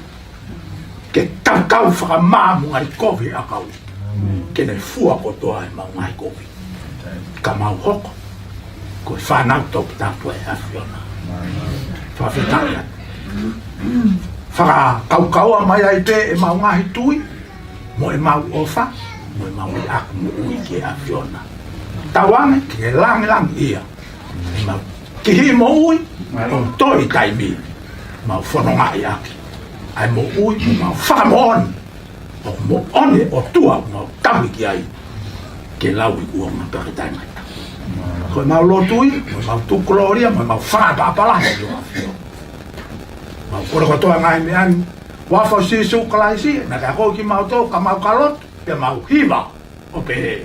ke tautau fakamā mo ngali kovi ʻakau, ke ne fua kotoa ʻemau ngaahi kovi, ka mau hoko ko e fānau toputapu ʻa e ʻAfiona. Fakafetaʻi atu. Fakakaukaua mai ai pē ʻemau ngaahi tui, mo ʻemau ʻofa, mo ʻemau liʻaki moʻui ki he ʻAfiona. Tauange ke langilangiʻia ʻemau kihiʻi moʻui, ʻo toe taimi mau fonongaʻi ʻaki ʻa e moʻui, mo mau fakamoʻoni ʻoku moʻoni ʻa e ʻOtua ʻoku mau tauhi ki ai, ke lau ʻi kuonga pea ke taʻengata. Ko ʻemau lotu ia, mo ʻemau tukulōlia, mo ʻemau fakaʻapaʻapa lahi ki ho ʻAfio. Mau kole kotoa ngaahi meʻa ni ʻi he huafa ʻo Sīsū Kalaisi, naʻa ke akoʻi kimautolu ka mau ka lotu, pea mau hiva ʻo pehē: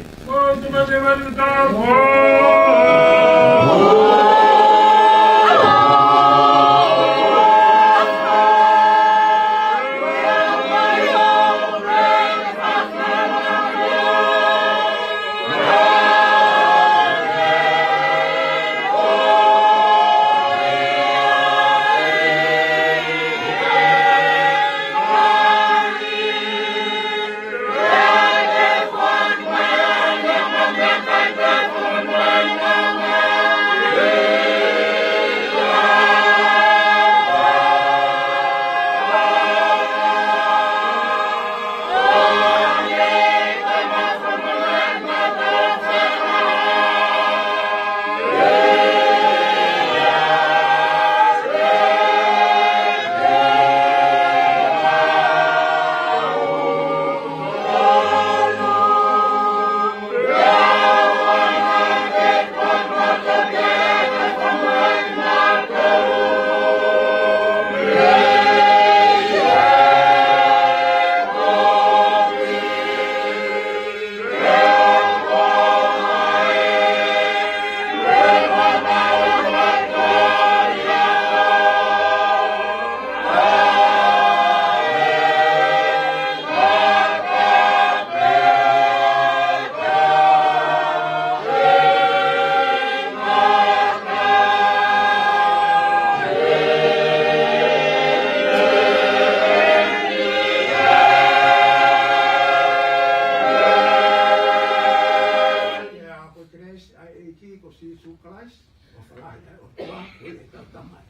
Ko e kelesi ʻa e ʻEiki ko Sīsū Kalaisi, ʻofa lahi ʻa e ʻOtua, ko e ʻetau Tamai,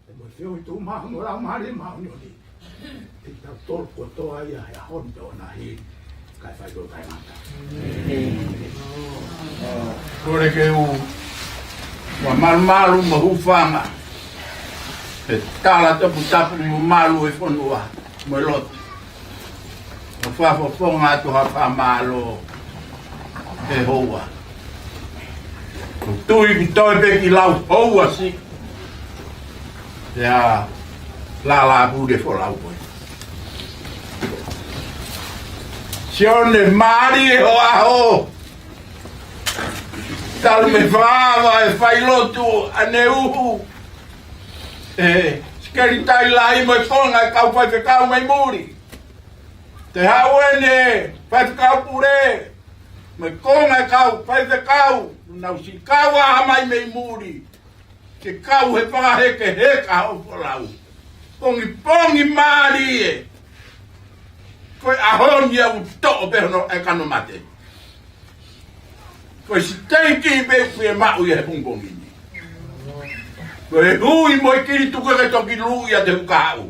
pea mo e feohi tuʻumaʻu ʻa e Laumālie Māʻoniʻoni, ʻiate kitautolu kotoa ia he ʻaho ni pea ʻo ʻaho ni, kae fai ʻo taʻengata. Kole ke u ʻoua malumalu mo hūfanga he tala toputapu mo malu e fonua mo e lotu. ʻO fakafofonga atu ha fakamālō he houa. ʻOku tui ki toe pē ki lau houa siʻi. Ia, lala pule folau koe. Sione mālie ho ʻaho. Talu mei he fakaava e failotu ʻaneuhu, ʻe Sekelitali Lahi mo e konga e kau faifekau mei muli. Toe haʻu eni Faifekau Pule mo e konga e kau faifekau, nau siʻi kau ʻā mai mei muli ke kau he fakahekeheka hoʻo folau. Pongipongi mālie. Ko e ʻaho ni ʻoku toʻo pē hono ʻai kano mate. Ko e siteiki pē ʻoku fiemaʻu ia he pongipongi ni. Ko e hui mo e kili tuku ke toki lū ia te u kaʻu.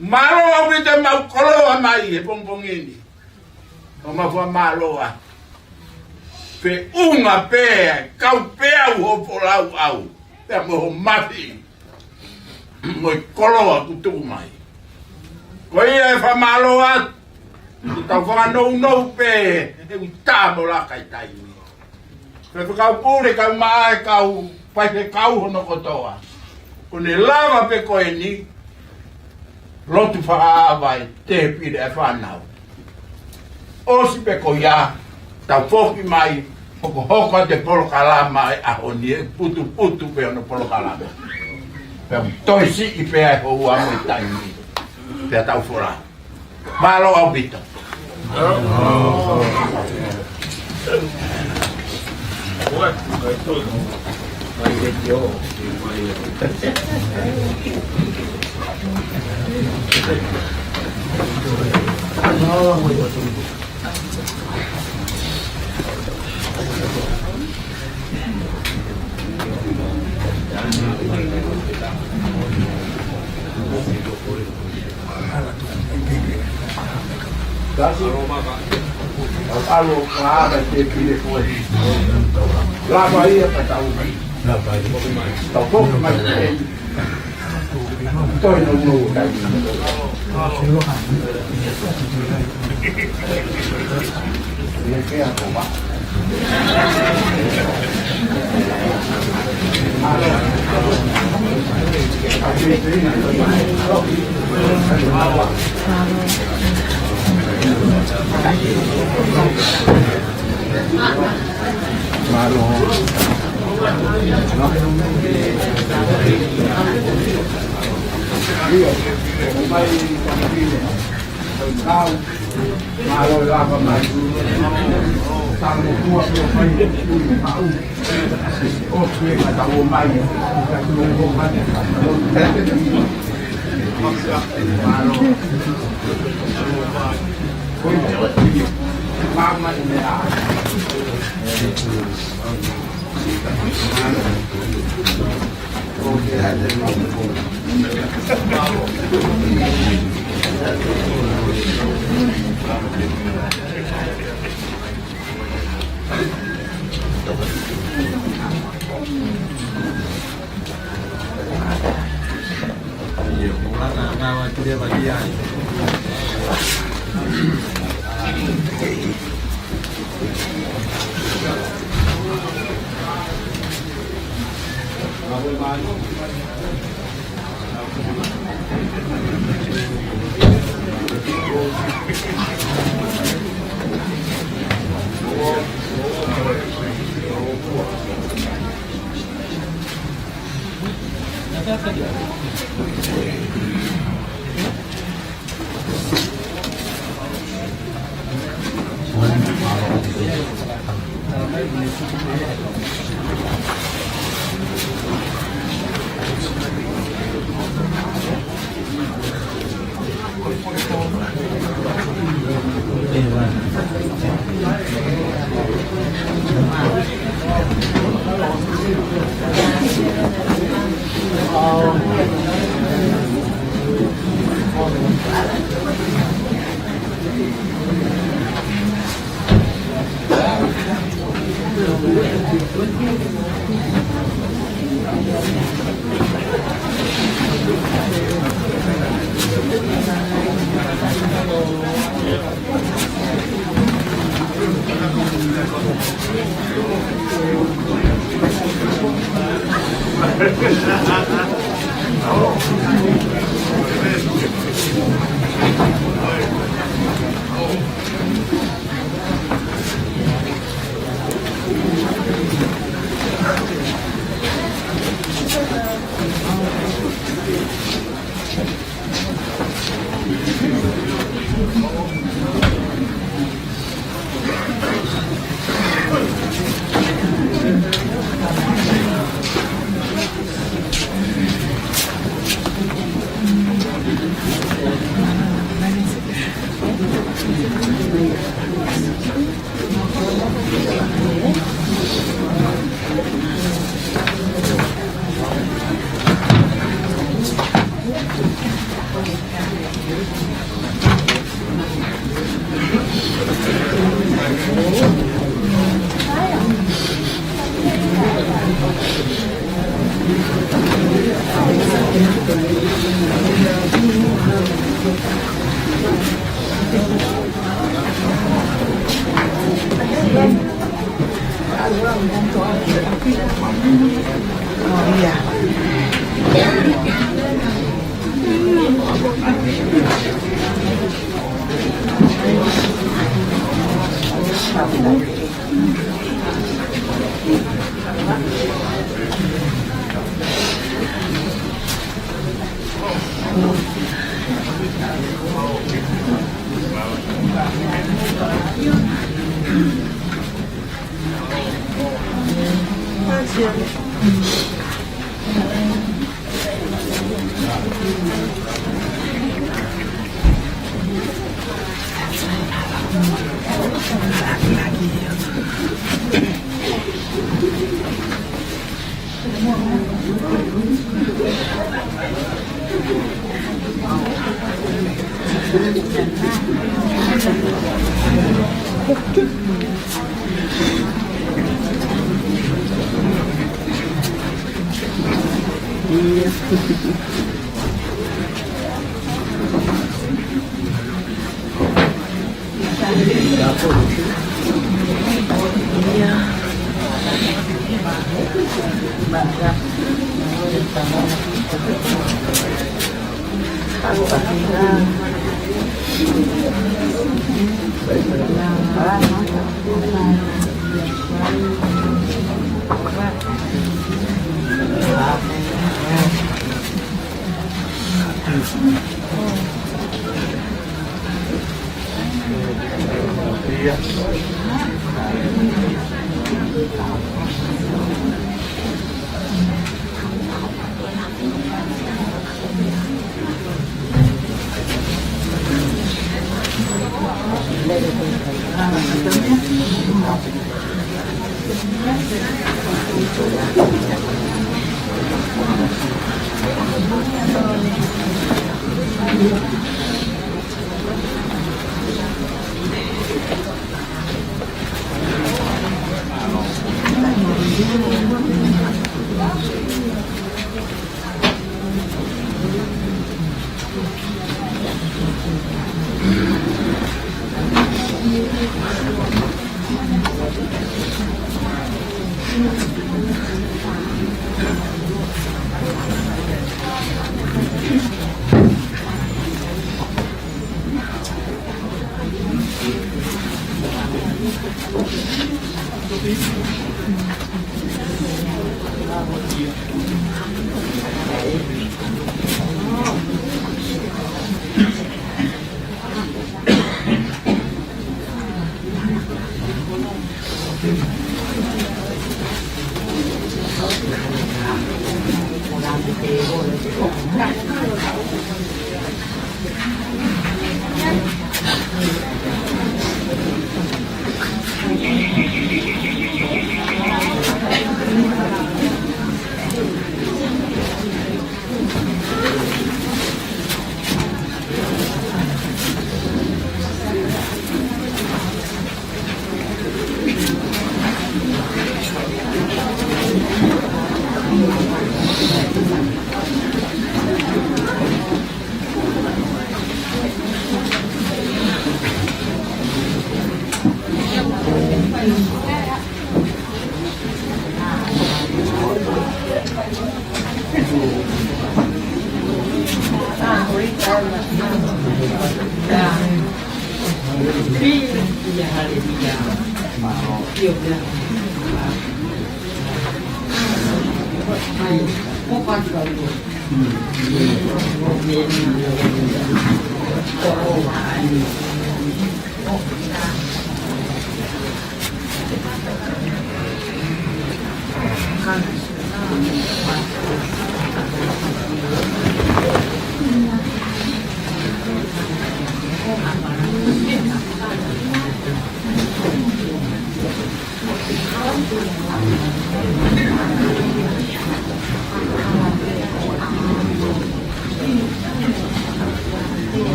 Mālō ʻaupito ʻemau koloa mai he pongipongi ni. ʻOku mau fakamālō atu. Feʻunga pē, kau pē au hoʻo folau ʻau, pea mo hoʻo mafi mo e koloa kuo tuku mai. Ko ia e fakamālō atu, ʻoku tau fakanounou pē he ʻuta mo laka e taimi. Faifekau Pule kae ʻumaʻā e kau faifekau hono kotoa. Kuo ne lava pē ko eni, lotu fakaava e tēpile e fānau. ʻOsi pē ko ia, tau foki mai, hokohoko atu e polokalama e ʻaho ni, ʻe putuputu pē hono polokalama. Pea toe siʻi pē ʻa e houa mo e taimi, pea tau folau. Mālō ʻaupito. Kasi, au alo ka ata te pile ko e. Lava ia ka tau mai. Lava ia. Tau ko mai. Toi no no kai. Mālō. Mālō e lava mai. Tau mo kua kua mai. Mau. O kue ka tau mai. Ka tau mai. Mālō. Ko ia. Mālō mai.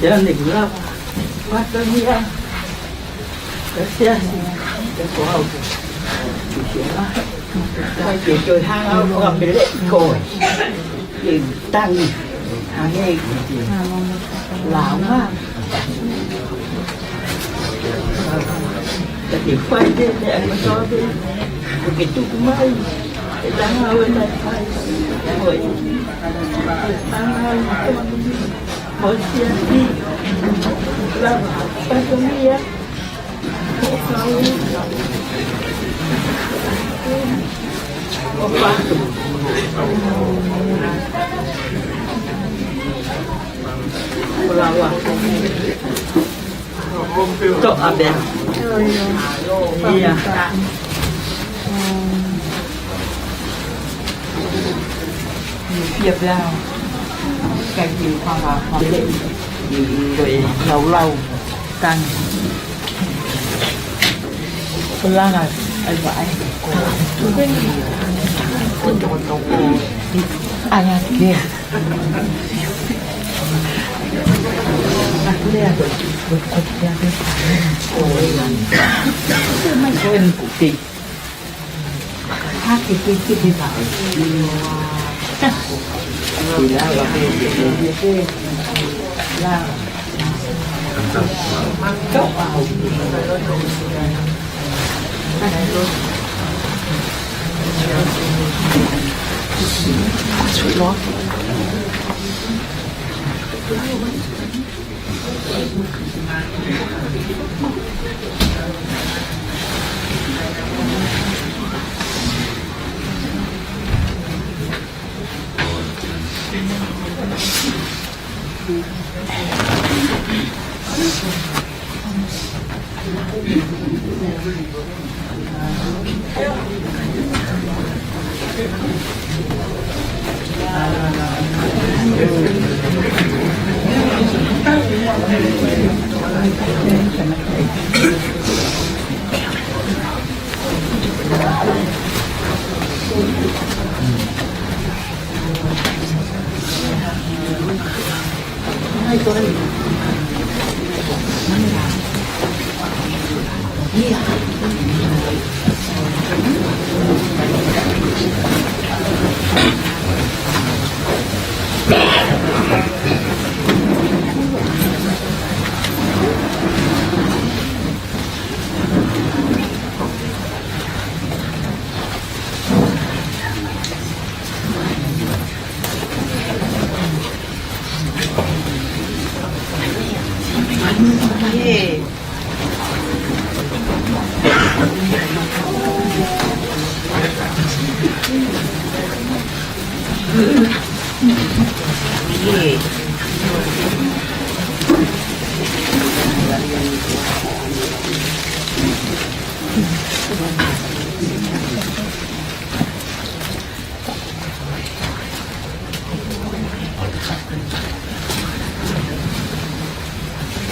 Ia, ne kula. Mata mia. Gracias. Te ko au. Ia. Kai ke toi hanga au ko a pele ko. Ke tangi. Hangē ko e lāunga. Ke fai e meʻa kotoa pē ʻoku ke tuku mai. E tangata ʻoku ne fai. Ko e tangata ʻoku ne fai. Ko e siasi. Lava. Pato mia. Ko e kau. Ko e pato. Ko e lava. Toʻa pē. ʻIo. Fia pē au. Kai ki panga pale. Ko e laulau. Tangi. Ko langa ai pa ai. Ko toko toko. Ai, ai, ke.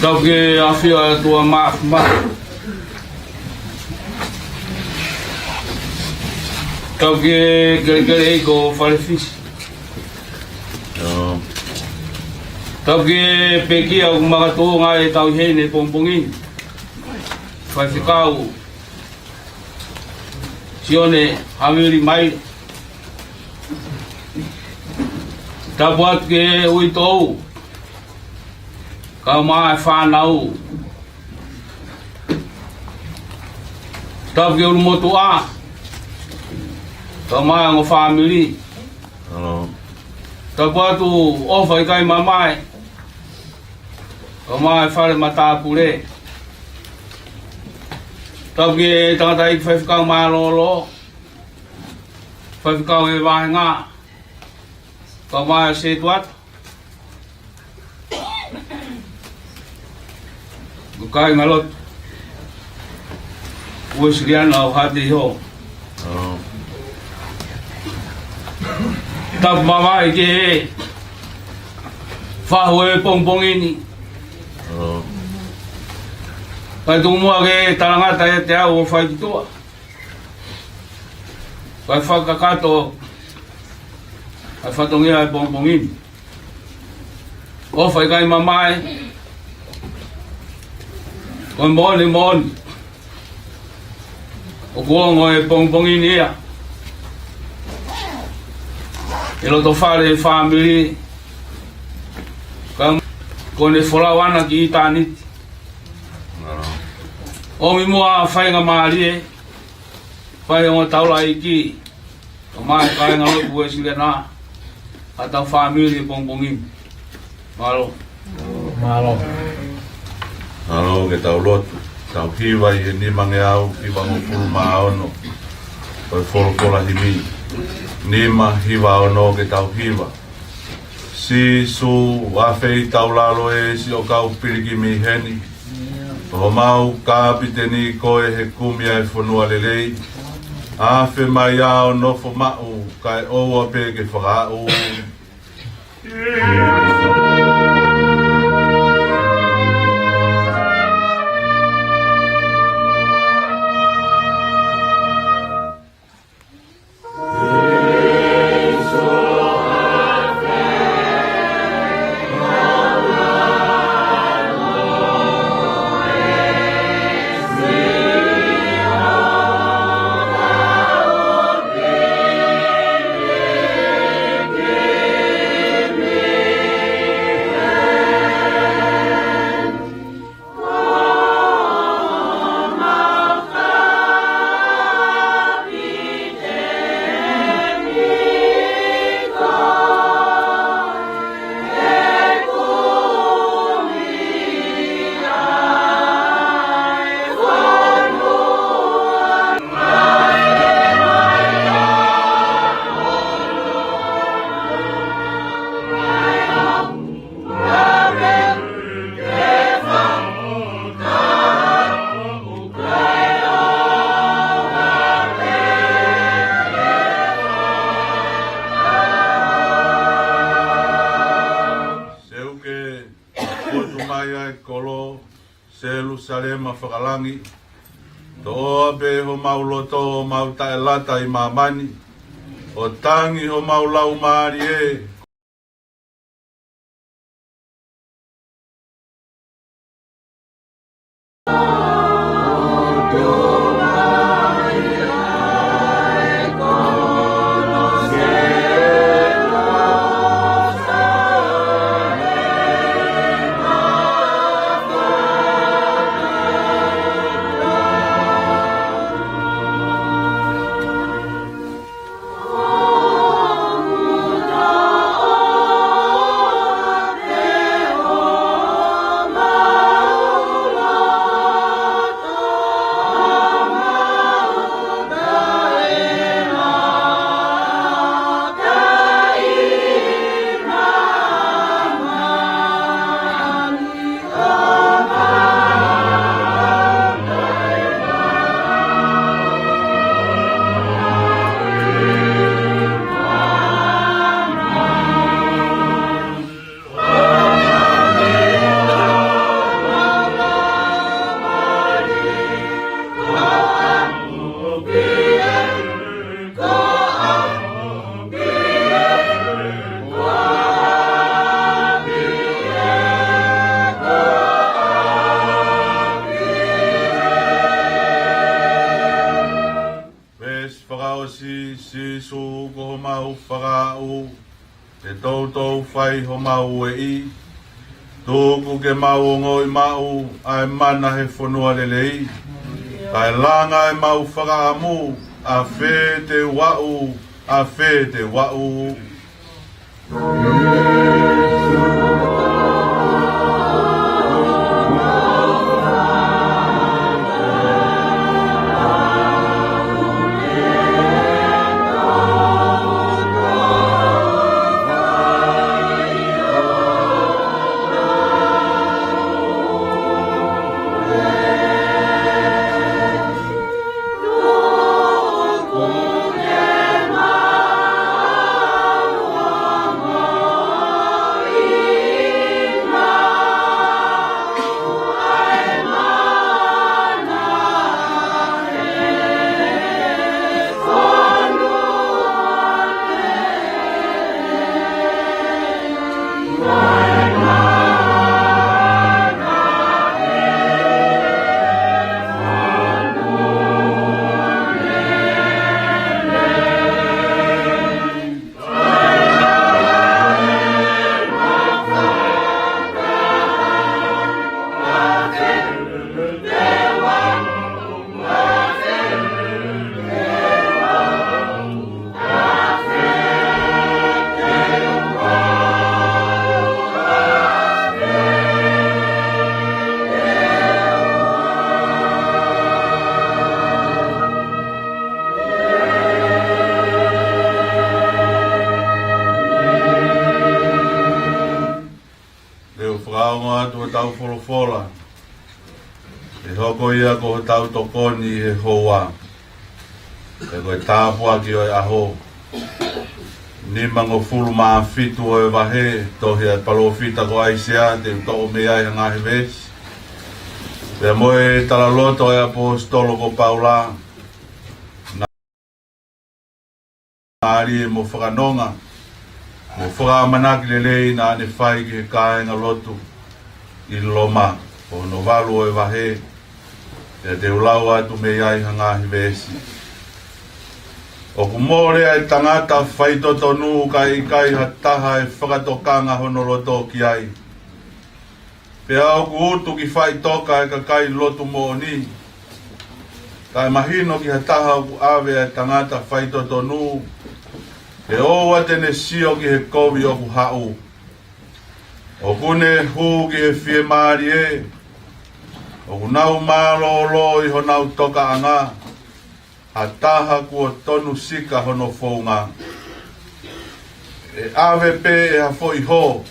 Tau ke afio atu a maf ma. Tau ke kelekele ʻi ko Falefisi. Tau ke pekia ʻoku makatuʻunga e tau hene pongipongi. Faifekau Sione Havili mai. Tapu atu ke uitou. Kau mai fānau. Tapu ke ulumotuʻa. Kau mai ongo fāmili. Tapu atu ʻofa ʻikai mamae. Kau mai fale matāpule. Tapu ke tangataʻeiki faifekau mālōlō. Faifekau e vāhenga. Kau mai setuata. Ko kāinga lotu Uesiliana ʻo Haʻateiho. Tapu mavahe ke fahu e pongipongi ni. Kai tuku muʻa ke talangata ʻiate au ʻo fai ki tuʻa. Kai fakakakato ai fatongia e pongipongi ni. ʻOfa ʻikai mamae. Ko e moʻoni moʻoni ʻoku ongo e pongipongi ni ia ʻi loto fale e fāmili. Ka ko ʻene folau ʻana ki ʻitāniti. ʻOmi muʻa ʻa e faingamālie, fai ongo taulaʻeiki, ʻo mai kāinga lotu Uēsiliana, ʻa ʻetau fāmili he pongipongi ni. Mālō. Mālō. Mālō, ke tau lotu. Tau hiva ʻi he nimangeau hivangofulu mā ono ʻo e folofola himi. Nima hiva ono, ke tau hiva. Sīsū, ʻa e fei taulalo ē, siʻo kau pilikimi heni. Ko homau kapiteni koe he kumi ʻa e fonua lelei. Afe mai ā ʻo nofo maʻu, kae ʻoua pē ke fakaaʻu. Seuke, fotu mai ʻa e kolo, Selūsalema fakalangi. Toʻo ā pē homau loto ʻo mau taʻelata ʻi māmani, ʻo tangi homau laumālie. Veesi fakaʻosi, Sīsū ko homau fakaaʻu, ke toutou fai homau ueʻi, tuku ke mau ongoʻi maʻu ʻa e mana he fonua lelei, kae langa ʻemau fakaʻamu, ʻa fē te u aʻu, ʻa fē te u aʻu. atu hotau folofola, ʻe hoko ia ko hotau tokoni he houa. Pea ko e tāpuaki ʻo e ʻaho, nimangofulu mā fitu ʻo e vahe, tohi ʻa e palōfita ko ʻAisea, te u toʻo mei ai ha ngaahi veesi. Pea mo e talaloto ʻa e ʻaposetolo ko Paula, mālie mo fakanonga, mo fakaʻamanaki lelei naʻa ne fai ki he kāingalotu ʻi Loma, ʻo hono valu ʻo e vahe, pea te u lau atu mei ai ha ngaahi veesi. ʻOku mole ʻa e tangata faitotonu kae ʻikai ha taha ʻe fakatokanga hono loto ki ai. Pea ʻoku utu ki faʻitoka ʻa e kakai lotu moʻoni. Kae mahino ki ha taha ʻoku ʻave ʻa e tangata faitotonu, he ʻoua te ne sio ki he kovi ʻoku haʻu. ʻOku ne hū ki he fiemālie, ʻoku nau mālōlō ʻi honau tokaʻanga, ha taha kuo tonu sika hono founga. ʻE ʻave pē ʻe ha foʻi hō,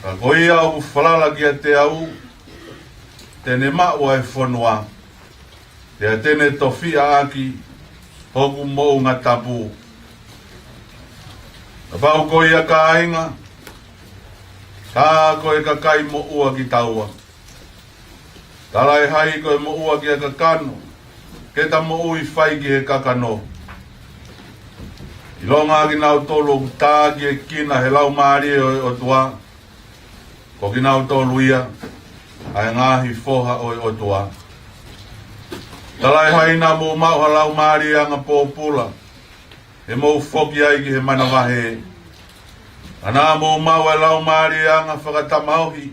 ka ko ia ʻoku falala kiate au, te ne maʻu ʻa e fonua, pea te ne tofiʻa ʻaki hoku moʻunga tapu. Kapau ko ia kāinga, tā ko e kakai moʻua kitaua. Talaʻehai ko e moʻua ki he kakano, ke ta moʻui fai ki he kakano. ʻIlonga kinautolu ʻoku tā ki he kina he Laumālie ʻo e ʻOtua, ko kinautolu ia ʻa e ngaahi foha ʻo e ʻOtua. Talaʻehai naʻa mou maʻu ha laumālie anga pōpula, he mou foki ai ki he manavahē. Ka naʻa mou maʻu ʻa e laumālie anga fakatamaohi,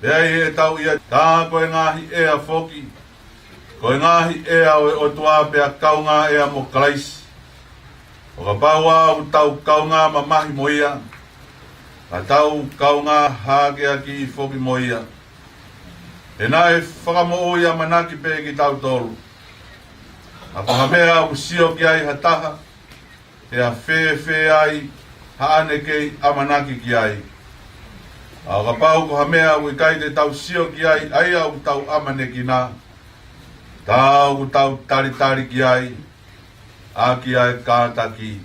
pea ʻi heʻetau ʻiate ia tā ko e ngaahi ʻea foki, ko e ngaahi ʻea ʻo e ʻOtua pea kaungā ʻea mo Kalaisi. ʻO kapau ʻoku tau kaungā mamahi mo ia, ka tau kaungā hākeakiʻi foki mo ia. He naʻe fakamoʻui ʻamanaki pē kitautolu. ʻA ko ha meʻa ʻoku sio ki ai ha taha, pea fēfē ai haʻane kei ʻamanaki ki ai? ʻA ʻo kapau ko ha meʻa ʻoku ʻikai te tau sio ki ai, ʻa ia ʻoku tau ʻamanekina, tā ʻoku tau talitali ki ai ʻaki ʻa e kātaki.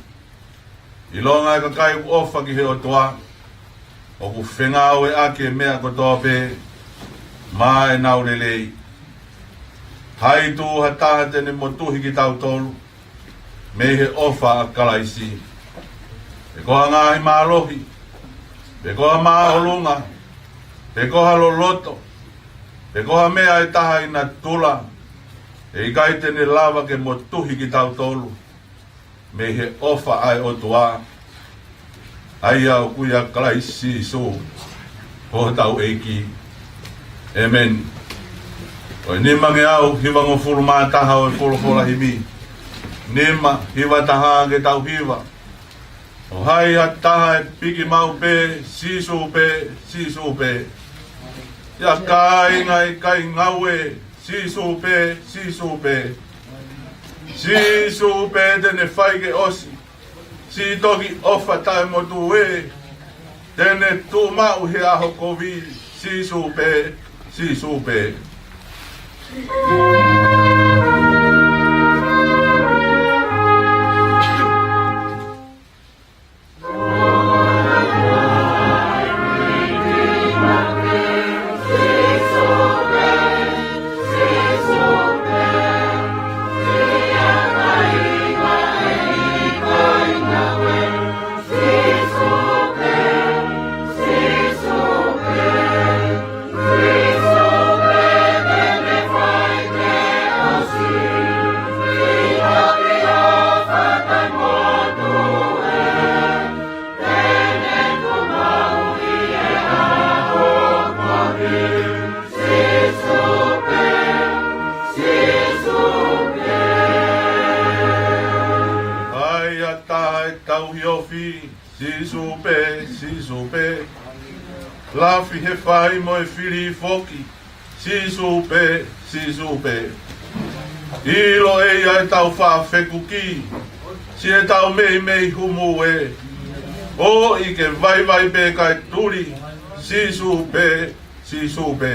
ʻIlonga ʻa e kakai ʻoku ʻofa ki he ʻOtua, ʻoku fengāueʻaki e meʻa kotoa pē maʻa ʻenau lelei. Hai tuʻu ha taha te ne motuhi kitautolu mei he ʻofa ʻa Kalaisi? Pe ko ha ngaahi mālohi, pe ko ha māʻolunga, pe ko ha loloto, pe ko ha meʻa ʻe taha ʻi natula, ʻe ʻikai te ne lava ke motuhi kitautolu mei he ʻofa ʻa e ʻOtua, ʻa ia ʻoku ʻia Kalaisi Sīsū ko hotau ʻEiki. ʻĒmeni. Ko e nimangeau hivangofulu mā taha ʻo e folofola himi. Nima hiva taha ke tau hiva. ʻO hai ha taha ʻe piki maʻu pē, Sīsū pē, Sīsū pē. ʻIa kāinga ʻikai ngaue, Sīsū pē, Sīsū pē. Sīsū pē te ne fai ke ʻosi. Sītoki ʻofa taʻemotu ē, te ne tuʻu maʻu he ʻaho kovi. Sīsū pē, Sīsū pē. Hai ha taha ʻe tauhi ofi, Sīsū pē, Sīsū pē. Lafi he fai mo e fili foki, Sīsū pē, Sīsū pē. ʻIlo ʻe ia ʻetau faʻa fekuki, siʻetau meimei humu ē. ʻOi ke vaivai pē kae tuli, Sīsū pē, Sīsū pē.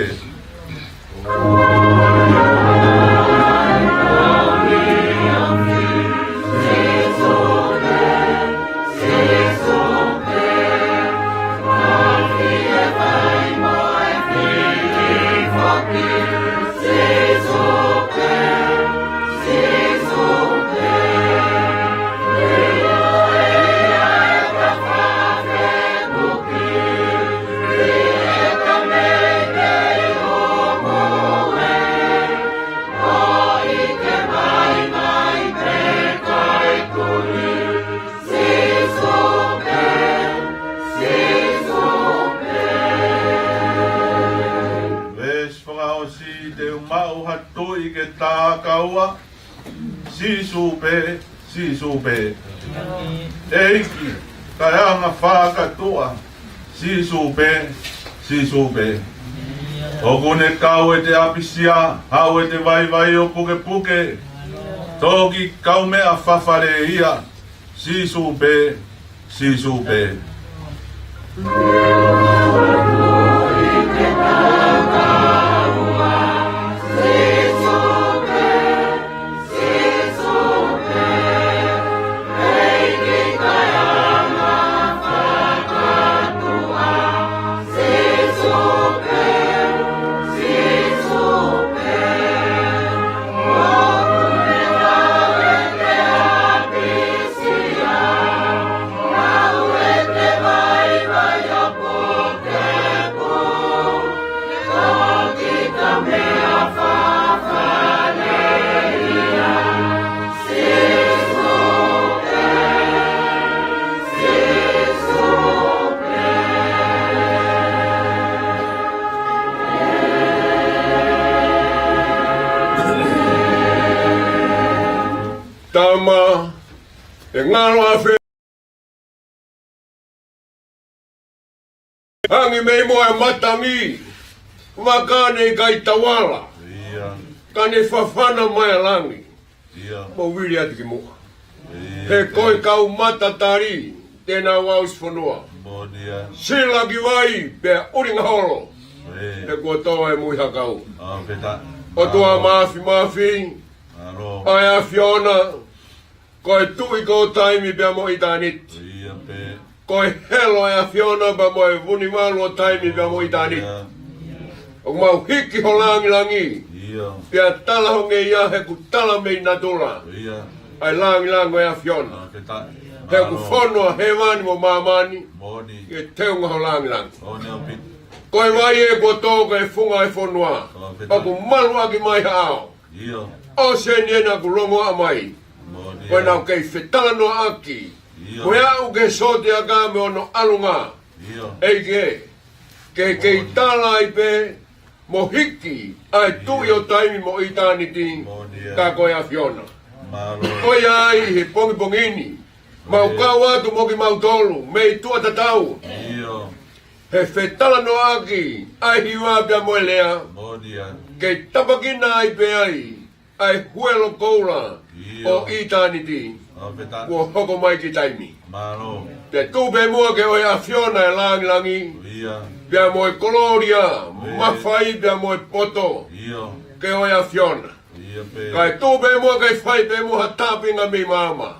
Veesi fakaʻosi, te u maʻu ha tuʻi ke tā kaua. Sīsū pē, Sīsū pē. ʻEiki, kaeʻanga fakatuʻa. Sīsū pē, Sīsū pē. ʻOku ne kau ʻi he ʻapisia, haʻu ʻi he vaivai ʻo pukepuke. Toki kaumeʻa fafale ia. Sīsū pē, Sīsū pē. Tama, ʻe ngalo afe. Hangi mei muʻa e matangi, vaka ne ʻikai tauala. ʻIo. Ka ne fafana mai ʻa langi. ʻIo. Mo vili atu ki muʻa. ʻIo. He ko e kau matatali, te nau aʻusia fonua. Moʻoni ia. Sila ki vai, pea ʻulinga holo. ʻIo. He kuo tō e muihakau. ʻOtua Māfimafi. ʻAlo. ʻA e ʻAfiona. Ko e tuʻi ko e taimi pea mo ʻitāniti. ʻIo pē. Ko e helo ʻa e ʻAfiona pea mo e vunivalu ʻo taimi pea mo ʻitāniti. ʻIo. ʻOku mau hiki ho langilangi. ʻIo. Pea tala ho ngeia he ʻoku tala mei natula. ʻIo. ʻA e langilangi ʻo e ʻAfiona. He ʻoku fonu ʻa hēvani mo māmani. Moʻoni. ʻI he teunga ho langilangi. Moʻoni ʻaupito. Ko e vai ē kuo tō ko e funga e fonua. ʻOku maluʻaki mai ha ʻao. ʻIo. ʻOseni ena ʻoku longoaʻa mai. Moʻoni. Ko ena ʻoku kei fetalanoaʻaki. ʻIo. Ko e aʻu ki he sotiaka mo hono ʻalunga. ʻIo. ʻEiki, ke kei tala ai pē, mo hiki ʻa e tuʻi ʻo taimi mo ʻitāniti. Moʻoni. Ka ko e ʻAfiona. Mālō. Ko ia ai he pongipongi ni. Mau kau atu mo kimautolu, mei tuʻa tatau. ʻIo. He fetalanoaʻaki, ʻa e hiva pea mo e lea. Moʻoni ia. Kei tapakina ai pē ai, ʻa e huelo koula ʻo ʻitāniti. Kuo hoko mai ki taimi. Mālō. Pea tuʻu pē muʻa ke ʻo e ʻAfiona e langilangi. Pea mo e kolōlia, mafai pea mo e poto. Ke ʻo e ʻAfiona. ʻIo pē. Kae tuʻu pē muʻa kae fai pē muʻa ha tāpuaki mei maama.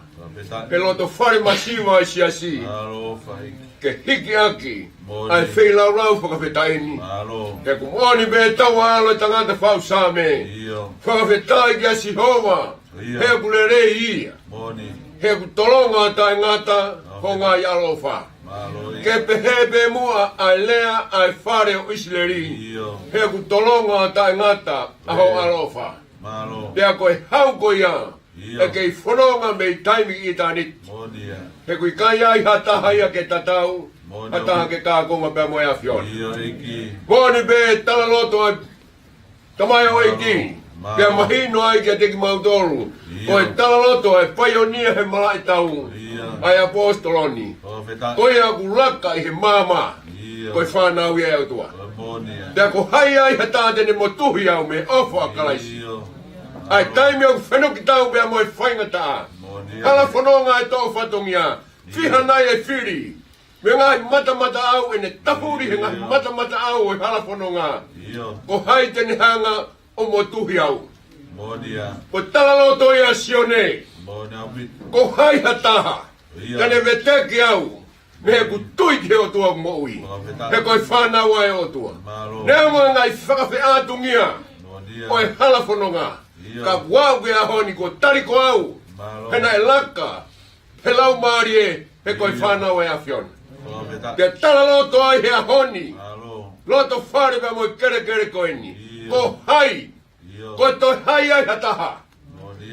Ke loto fale masiva ʻa e siasi. Mālō faʻahi. Ke hiki ʻaki ʻa e feilaulau fakafetaʻi ni. Mālō. He ʻoku moʻoni pē tau ʻalu e tangata fau Saame. ʻIo. Fakafetaʻi kia Sihova. ʻIo. He ʻoku lelei ia. Moʻoni. He ʻoku tolonga taʻengata ho ngaahi ʻaloʻofa. Mālō. Ke pehē pē muʻa ʻa e lea ʻa e fale ʻo ʻIsileli. ʻIo. He ʻoku tolonga taʻengata ʻa ho ʻaloʻofa. Mālō. Pea ko e hau ko ia, ʻe kei fononga mei taimi ki ʻitāniti. Moʻoni ia. He ʻoku ʻikai ai ha taha ia ke tatau, ha taha ke kākonga pea mo e ʻAfiona. ʻIo ʻEiki. Moʻoni pē talaloto ʻa e tamaioʻeiki. Mālō. Pea mahino ai kiate kimautolu. Ko e talaloto ʻa e paionia he malaʻe tau. ʻA e ʻaposetolo ni. Ko ia ʻoku laka ʻi he maama. Ko e fānau ia ʻa e ʻOtua. Pea ko hai ai ha taha te ne motuhi au mei he ʻofa ʻa Kalaisi. ʻA e taimi ʻoku fenukitau pea mo e faingataʻa. Hala fononga e toʻo fatongia. Fiha nai e fili. Mei he ngaahi matamataʻau, ʻene tafuli he ngaahi matamataʻau ʻo e hala fononga. Ko hai te ne hanga ʻo motuhi au? Ko e talaloto ia ʻa Sione. Ko hai ha taha te ne veteki au mei heʻeku tui ki he ʻOtua moʻui? He ko e fānau ʻa e ʻOtua. Neongo e ngaahi fakafeʻātungia ʻo e hala fononga, ka ʻoku ou ʻi he ʻaho ni kuo tali ko au, he naʻe laka he Laumālie, he ko e fānau ʻa e ʻAfiona. Te talaloto ai he ʻaho ni, loto fale pea mo e kelekele ko eni. Ko hai, ko e toe hai ai ha taha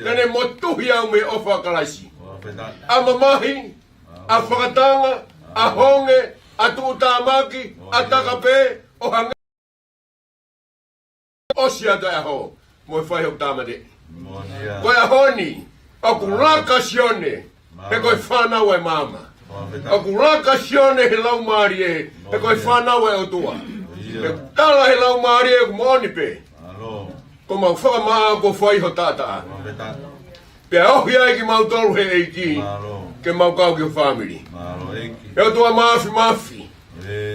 te ne motuhi au mei he ʻofa ʻa Kalaisi? ʻA mamahi, ʻa fakatanga, ʻa honge, ʻa tuʻutāmaki, ʻa taka pē, ʻo hangē ʻosi atu e ʻaho mo e fai hoku tāmateʻi. Ko e ʻaho ni, ʻoku laka Sione, he ko e fānau ʻa e maama. ʻOku laka Sione he Laumālie, he ko e fānau ʻa e ʻOtua. He tala he Laumālie ʻoku moʻoni pē. Ko mau fakamaʻa kuo fai ho taʻataʻa. Pea ohi ai kimautolu he ʻEiki, ke mau kau ki ho fāmili. ʻE ʻOtua Māfimafi,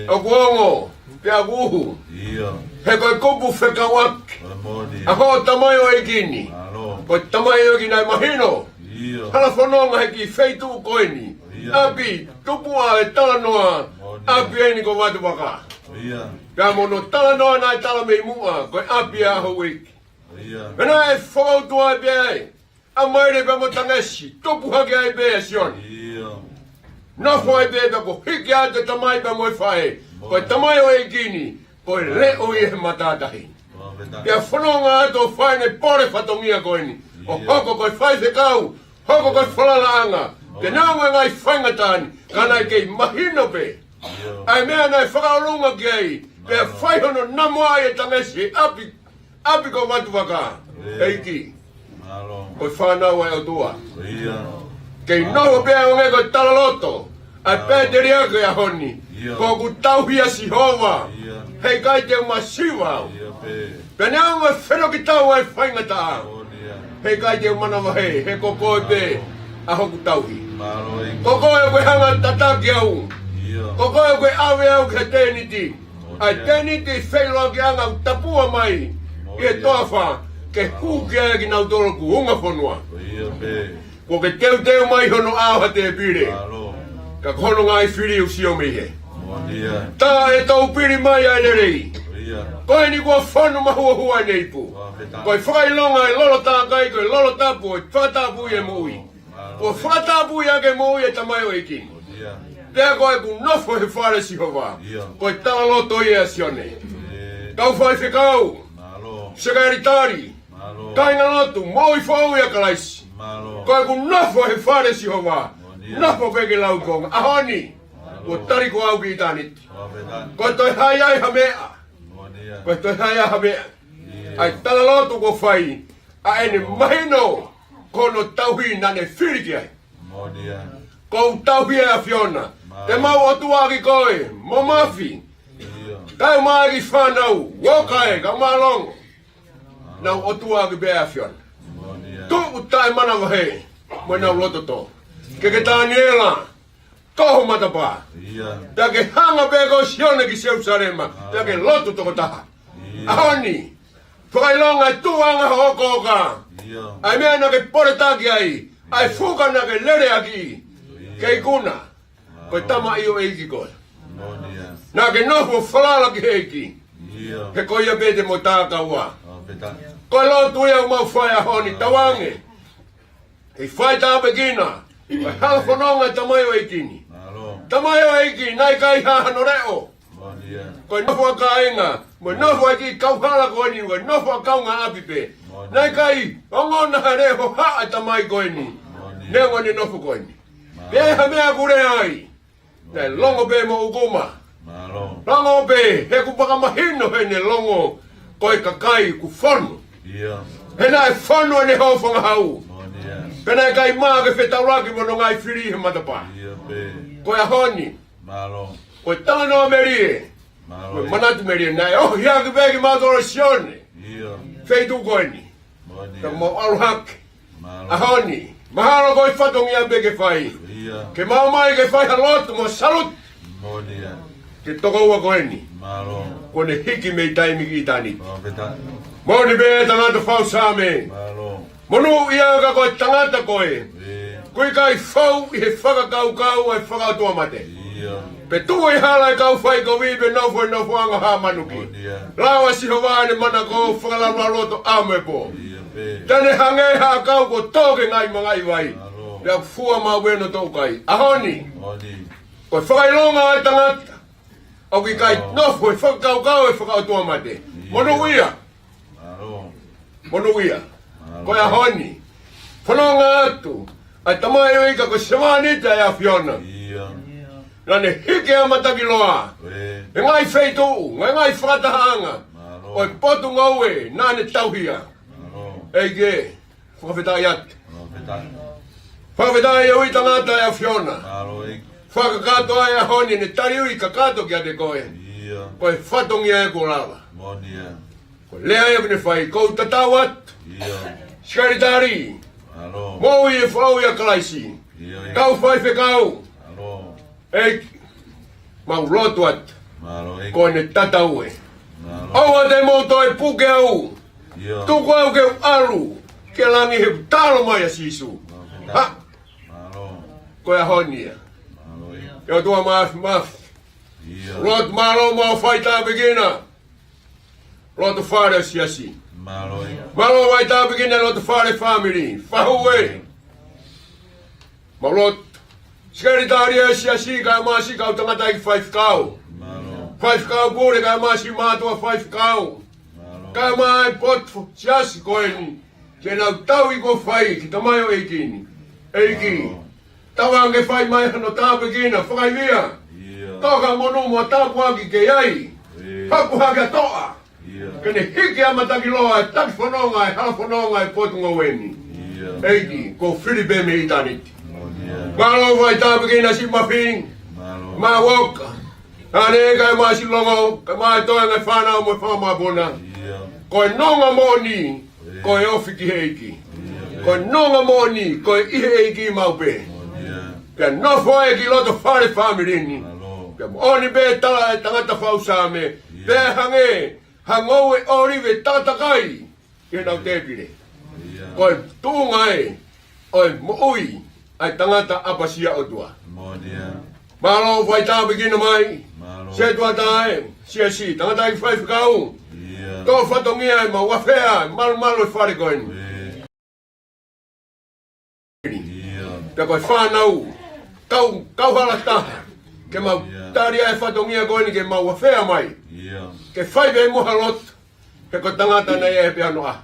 ʻoku ongo pea ʻoku uhu, he ko e kupu fekauʻaki ʻa hoʻo tamaioʻeiki ni. Ko e tamaioʻeiki naʻe mahino hala fononga he kiʻi feituʻu ko eni, ʻapi tupuʻa e talanoa, ʻapi eni ko Vatuvaka. Pea mo hono talanoa naʻe tala mei muʻa, ko e ʻapi ʻa houʻeiki. Pea naʻe fakautuai pē ai ʻa Maile pea mo Tangesi, tupu hake ai pē ʻa Sione. Nofo ai pē pea kuo hiki atu e tamai pea mo e faʻē. Ko e tamaioʻeiki ni, ko e leʻo ia he matātahi. Pea fononga atu ʻo fai ʻene pole fatongia ko eni, ʻo hoko ko e faifekau, hoko ko e falalaʻanga. Pea neongo e ngaahi faingataʻa ni, ka naʻe kei mahino pē ʻa e meʻa naʻe fakaʻolunga ki ai, pea fai hono namoaʻi ʻe Tangesi he ʻapi, ʻapi ko Vatuvaka. ʻEiki, ko e fānau ʻa e ʻOtua. Kei nofo pē ʻo hangē ko e talaloto ʻa e pēteliake he ʻaho ni, ko ʻeku tauhi ʻa Sihova, heʻikai te u masiva au. Pea neongo e fenokitau ʻa e faingataʻa, heʻikai te u manavahē, he ko koe pē ʻa hoku tauhi. Ko koe ʻoku ke hanga ʻo tataki au. Ko koe ʻoku ke ʻave au ki he tēniti, ʻa e tēniti feʻiloakiʻanga ʻoku tapua mai ʻi he toafa, ke hū ki ai kinautolu ʻoku ungafonua. Kuo ke teuteu mai hono ʻao ha tēpile, ka ko hono ngaahi fili ʻoku sio mei hē. Tā ʻe tau pili mai ʻa e lelei. Ko eni kuo fonu mahuohua ʻene ipu. Ko e fakaʻilonga e lolo tākai, ko e lolo tapu ʻo e fakatapui e moʻui. Kuo fakatapui ʻaki e moʻui e tamaioʻeiki ni. Pea ko ʻeku nofo he fale ʻo Sihova, ko e talaloto ia ʻa Sione. Kau faifekau, sekelitali, kāingalotu, moʻui foʻou ʻia Kalaisi. Ko ʻeku nofo he fale ʻo Sihova, nofo pē ke lau konga. ʻAho ni, kuo tali ko au ki ʻitāniti. Ko e toe hai ai ha meʻa? Ko e toe hai ai ha meʻa? ʻA e talaloto kuo fai, ʻa ʻene mahino ko hono tauhi naʻa ne fili ki ai. Ko u tauhi ʻa e ʻAfiona. Te mau ʻotuaʻaki koe, mo Mafi, kae ʻumaʻā e kiʻi fānau, ʻoku ʻikai ke u mālōlō. Nau ʻotuaʻaki pē ʻa e ʻAfiona. Tuʻu taʻemanavahē mo ʻenau loto tō. Ke ke Taniela, ko ho matapā. Pea ke hanga pē ko Sione ki Selusalema, pea ke lotu tokotaha. ʻAho ni, fakaʻilonga e tuʻuʻanga hoʻo ʻokaʻoka. ʻA e meʻa naʻa ke poletaki ai, ʻa e fuka naʻa ke lele ʻaki, ke ikuna ko e tamaioʻeiki koe. Naʻa ke nofo falala ki he ʻEiki, he ko ia pē te mo tākaua. Ko e lotu ia ʻoku mau fai he ʻaho ni, tauange ke fai tāpuekina ko e hala fononga e tamaioʻeiki ni. Tamaioʻeiki, naʻe ʻikai ha hano leʻo. Ko e nofo ʻa kāinga, mo e nofo ʻa e kiʻi kauhala ko eni, ko e nofo ʻa e kaungāʻapi pē. Naʻe ʻikai ongona ha leʻo hohaʻa e tamai ko eni, neongo ʻene nofo ko eni. Pea ha meʻa ʻoku lea ai, naʻe longo pē mo ʻukuma. Longo pē, he ʻoku fakamahino heʻene longo ko e kakai ʻoku fonu. He naʻe fonu ʻene hōfangahau. Pea naʻe ʻikai mā ke fetaulaki mo hono ngaahi fili he matapā. Ko e ʻaho ni, ko e talanoa melie, ko e manatu melie, naʻe ohi ʻaki pē kimautolu ʻe Sione. Feituʻu ko eni. Ka mau ʻalu hake. ʻAho ni, mahalo ko e fatongia pē ke fai, ke mau mai ke fai ha lotu mo e salute. Moʻoni ia. Ke tokoua ko eni. Mālō. Kuo ne hiki mei taimi ki ʻitāniti. Fakafetaʻi. Moʻoni pē tangata fau Saame. Mālō. Monūʻia ka ko e tangata ko ē. ʻE. Kuo ʻikai fau ʻi he fakakaukau ʻa e fakaʻotuamate. Ia. Pe tuʻu ʻi hala ʻa e kau faikovi pe nofo ʻi he nofoʻanga hā manuki. Moʻoni ia. Lava Sihova ʻene manako fakalaulauloto ʻamu e pō. Ia pē. Te ne hangē ha ʻakau kuo tō ki he ngaahi mangaʻi vai. Mālō. Pea fua maʻu pē hono toukai. ʻAho ni. Moʻoni. Ko e fakaʻilonga ʻa e tangata ʻoku ʻikai nofo he fakakaukau ʻa e fakaʻotuamate. Ia. Monūʻia. Mālō. Monūʻia. Mālō. Ko e ʻaho ni. Fononga atu ʻa e tamaioʻeiki ko e sevāniti ʻa e ʻAfiona. Ia. Naʻa ne hiki ʻa e matakiloa. ʻE. He ngaahi feituʻu, ngaahi, ngaahi fakatahaʻanga. Mālō. ʻO e potungāue naʻa ne tauhi ia. Mālō. ʻEiki ē. Fakafetaʻi atu. Fakafetaʻi. Fakafetaʻi ʻe ui tangata ʻa e ʻAfiona. Mālō ʻEiki. Fakakakato ʻa e ʻaho ni ʻene tali ui kakato kiate koe. Ia. Ko e fatongia ē kuo lava. Moʻoni ia. Ko e lea ia ʻoku ne fai, ʻoku ou tatau atu. Ia. Sekelitali. Mālō. Moʻui ʻi he foʻi ʻa Kalaisi. Ia, ia. Kau faifekau. Mālō. ʻEiki, mau lotu atu. Mālō ʻEiki. Ko ʻene tatau ē. Mālō. ʻOua te mou toe puke au. Ia. Tuku au ke u ʻalu ki langi he ʻoku tala mai ʻa Sīsū. Mālō. Ha? Mālō. Ko e ʻaho ni ia. Mālō ʻEiki. ʻE ʻOtua Māfimafi. Ia. Lotu mālō mo faitāpuekina. Loto fale ʻo e siasi. Mālō ʻEiki. Mālō faitāpuekina loto fale fāmili. Fahu ē. Mau lotu. Sekelitali ʻo e siasi kae ʻumaʻā siʻi kau tangataʻeiki faifekau. Mālō. Faifekau pule kae ʻumaʻā siʻi mātuʻa faifekau. Mālō. Kae ʻumaʻā e potu siasi ko eni. Ke nau tauhi ko e fai ki he tamaioʻeiki ni. ʻEiki. Mālō. Tauange fai mai hano tāpuekina, fakaivia. Ia. Toka monū mo tāpuaki ke ʻai. Ia. Haku hake ʻa toʻa. Ia. Ke ne hiki ʻa e matakiloa, e taki fononga, e hala fononga, e potungāue ni. Ia. ʻEiki, ʻoku ou fili pē mei ʻitāniti. Ia. Mālō faitāpuekina siʻi Mafi. Mālō. Mo e uoka. Hane kae ʻumaʻā siʻi Longo, kae ʻumaʻā e toenga e fānau mo e fanga mokopuna. Ia. Ko e nonga moʻoni, ko e ofi ki he ʻEiki. Ia. Ko e nonga moʻoni, ko e ʻi he ʻEiki maʻu pē. Ia. Pea nofo ai ki loto fale fāmili ni. Mālō. Pea moʻoni pē tala e tangata fau Saame. Ia. Pea hangē ha ngoue ʻōlive takatakai ʻi heʻenau tēpile. Ia. Ko e tuʻunga ē ʻo e moʻui ʻa e tangata ʻapasia ʻOtua. Moʻoni ia. Mālō faitāpuekina mai. Mālō. Setuata ē, siasi, tangataʻeiki faifekau. Ia. Tō fatongia ē mau afea, malumalu e fale ko eni. Ē. Ia. Pea ko e fānau, kau, kau hala taha. Ke mau, ia, tali ʻa e fatongia ko eni ke mau afea mai. Ia. Ke fai pē mo ha lotu. He ko e tangata naʻe ʻi ai pē hano ʻaho.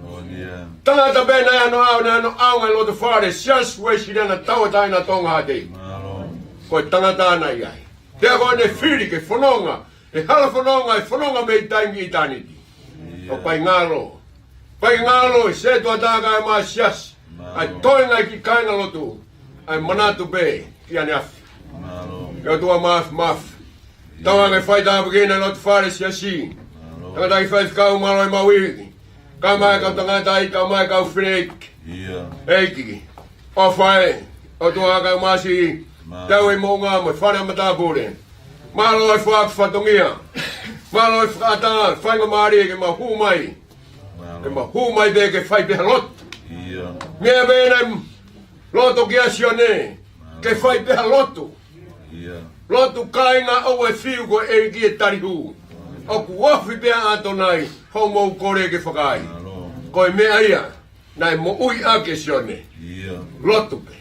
Moʻoni ia. Tangata pē naʻe ʻi ai hano ʻaho, naʻe ʻi ai hano ʻaho ngaahi loto fale, Siasi Uēsiliana Tauʻatāina Tonga Haʻatei. Mālō. Ko e tangata naʻe ʻi ai. Pea ko ʻene fili ke fononga, he hala fononga, ʻe fononga mei taimi ʻitāniti. Ia. ʻOku ʻikai ngalo. ʻIkai ngalo, ʻe setuata kae ʻumaʻā siasi. Mālō. ʻA e toenga e kiʻi kāingalotu. ʻA e manatu pē, ki ʻaneafi. Mālō. ʻE ʻOtua Māfimafi. Tauange faitāpuekina loto fale siasi. Mālō. Tangataʻeiki faifekau mālō e maui. Kae ʻumaʻā e kau tangataʻeiki, kae ʻumaʻā e kau fineʻeiki. Ia. ʻEiki. ʻOfa ē. ʻOtua kae ʻumaʻā siʻi. Mālō. Tau e moʻunga mo e fale matāpule. Mālō e fakafatongia. Mālō e fakaʻatā, faingamālie ke mau hū mai. Mālō. Ke mau hū mai pē ke fai pē ha lotu. Ia. Meʻa pē naʻe loto ki ai ʻa Sione. Mālō. Ke fai pē ha lotu. Ia. Lotu kāinga ʻoua ʻe fiu ko e ʻEiki ʻe tali hū. ʻOku ofi pē ʻa ʻAtonai, hoʻomou kole ke fakaai. Mālō. Ko e meʻa ia, naʻe moʻui ʻaki ʻe Sione. Ia. Lotu pē.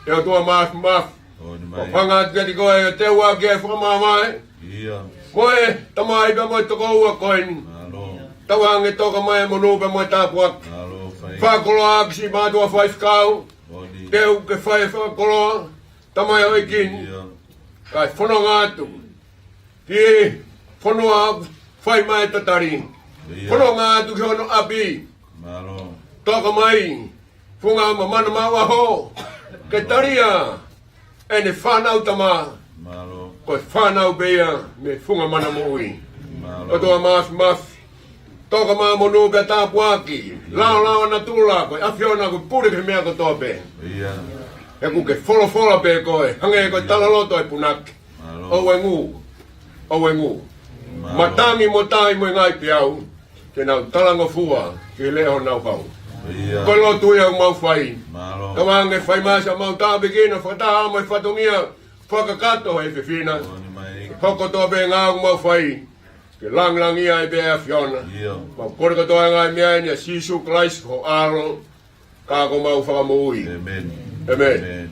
ʻE ʻOtua Māfimafi. Moʻoni mai. ʻOku ou hanga atu kiate koe ʻo teuʻaki e fakamāmani. Ia. Mo e tamai pea mo e tokoua ko eni. Mālō. Tauange toka mai e monū pea mo e tāpuaki. Mālō, fai. Fakakoloa ki siʻi mātuʻa faifekau. Moʻoni. Teu ke fai e fakakoloa, tamaioʻeiki ni. Ia. Kae fononga atu ki he fonua ʻoku fai mai e tatali. Ia. Fononga atu ki hono ʻapi. Mālō. Toka mai, funga mamana maʻu ʻaho, ke talia ʻene fānau tama. Mālō. Ko e fānau pē ia mei he funga mana moʻui. Mālō. ʻOtua Māfimafi. Toka mai e monū pea tāpuaki. Ia. Laolao natula, ko e ʻAfiona ʻoku pule ki he meʻa kotoa pē. Ia. He ʻoku ke folofola pē koe, hangē ko e talaloto e punake. Mālō. ʻOuengū, ʻouengū. Matangi mo tahi mo e ngaahi peau, ke nau talangofua ki he leʻo honau hau. Ko e lotu ia ʻoku mau fai. Ka ʻoange fai mai siʻemau tāpuekina fakataha mo e fatongia fakakakato ʻo e fefine. Hoko kotoa pē ngāue ʻoku mau fai, ke langilangiʻia ai pē ʻa e ʻAfiona. Mau kole kotoa e ngaahi meʻa ni ʻia Sīsū Kalaisi ko ho ʻAlo, ka ko homau Fakamoʻui. ʻĒmeni. ʻĒmeni.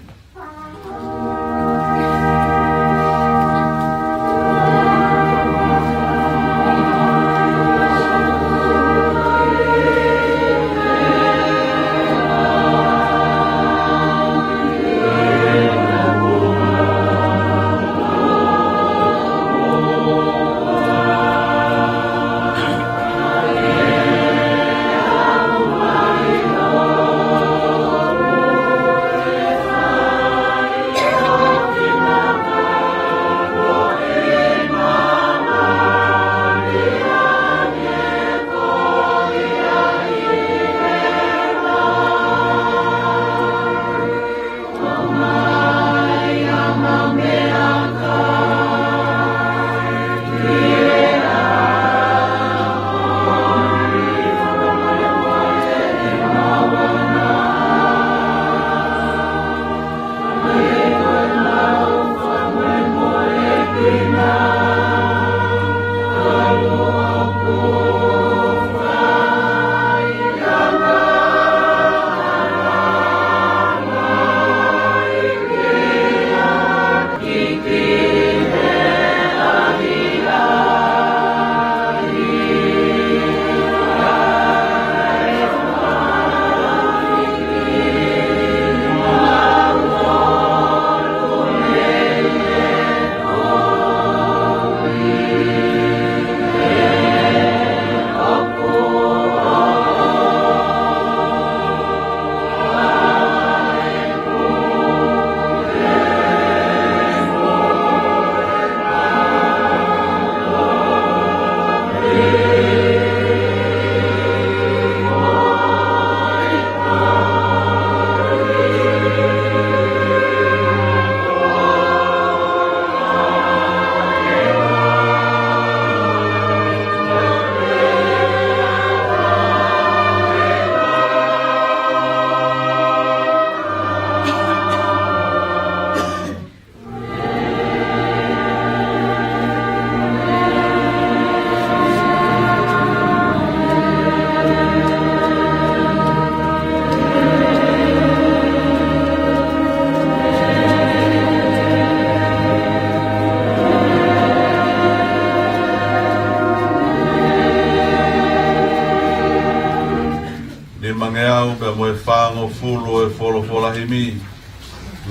Nimangeau pea mo e fāngofulu ʻo e folofola himi.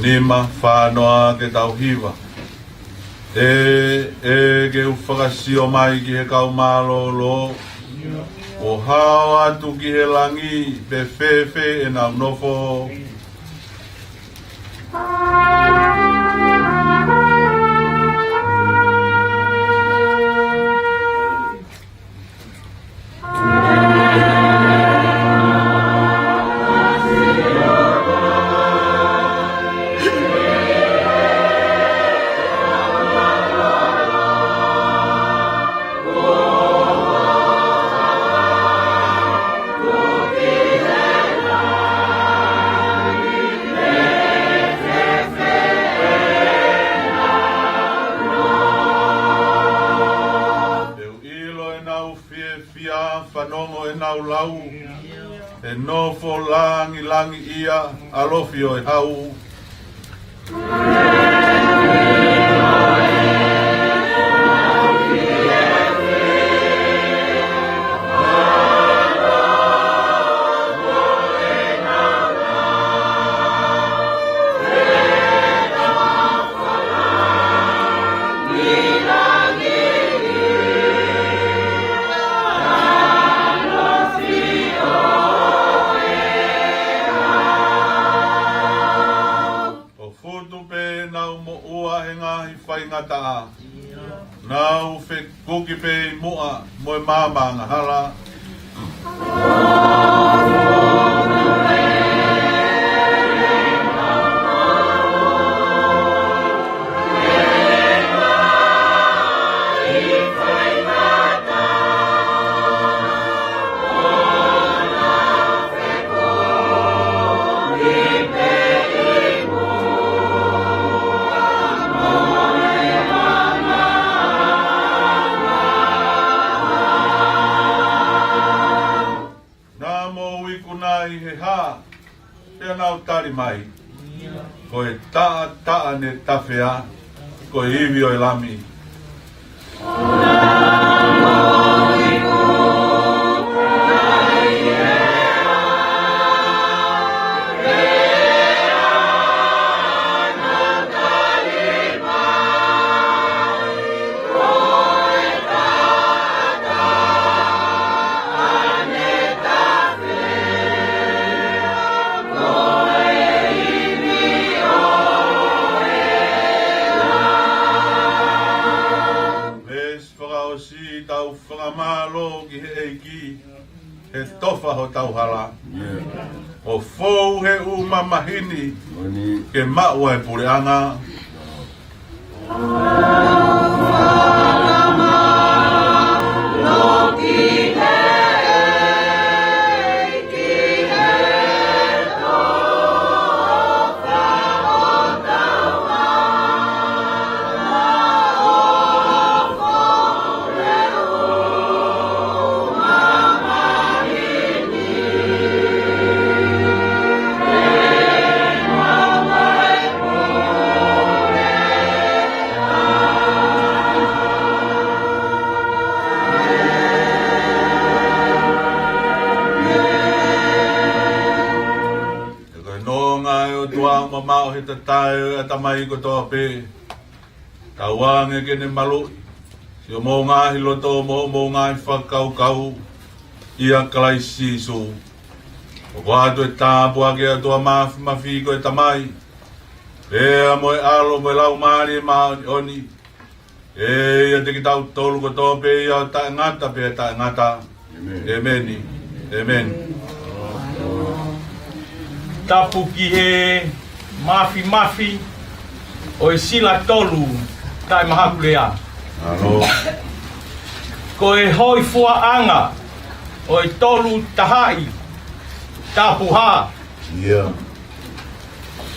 Nima, fā noa ke tau hiva. ʻE, ʻe ke u fakasio mai ki he kau mālōlō, ʻo hao atu ki he langi, pe fēfē ʻenau nofo. Te u ʻilo ʻenau fiefia, fanongo ʻenau lau. ʻE nofo langilangiʻia ʻa Lofi ʻo e Hau. ʻO futu pē ʻenau moʻua he ngaahi faingataʻa. Nau fekuki pē ʻi muʻa mo e maama angahala. Pea nau tali mai, ko e taʻataʻa ne tafe ā, ko e ivi ʻo e Lami. Veesi fakaʻosi, tau fakamālō ki he ʻEiki, he tofa hotau hala. ʻO fou he ʻū mamahi ni, ke maʻu ʻa e puleʻanga. He ko e nonga ʻo e ʻOtua ʻoku mamaʻo he tatae ʻo e ʻatamai kotoa pē. Tauange ke ne maluʻi siʻomou ngaahi loto mo hoʻomou ngaahi fakakaukau ʻia Kalaisi Sīsū. ʻOku ʻoatu e tāpuaki ʻa e ʻOtua Māfimafi ko e Tamai, pea mo e ʻAlo mo e Laumālie Māʻoniʻoni, ʻe ʻiate kitautolu kotoa pē ʻo taʻengata pea taʻengata. ʻĒmeni. ʻĒmeni. ʻĒmeni. Tapu ki he Māfimafi ʻo e Sila Tolu Taʻemahakulea. Ko e hoifuaʻanga ʻo e Tolu Tahaʻi Tapuhā.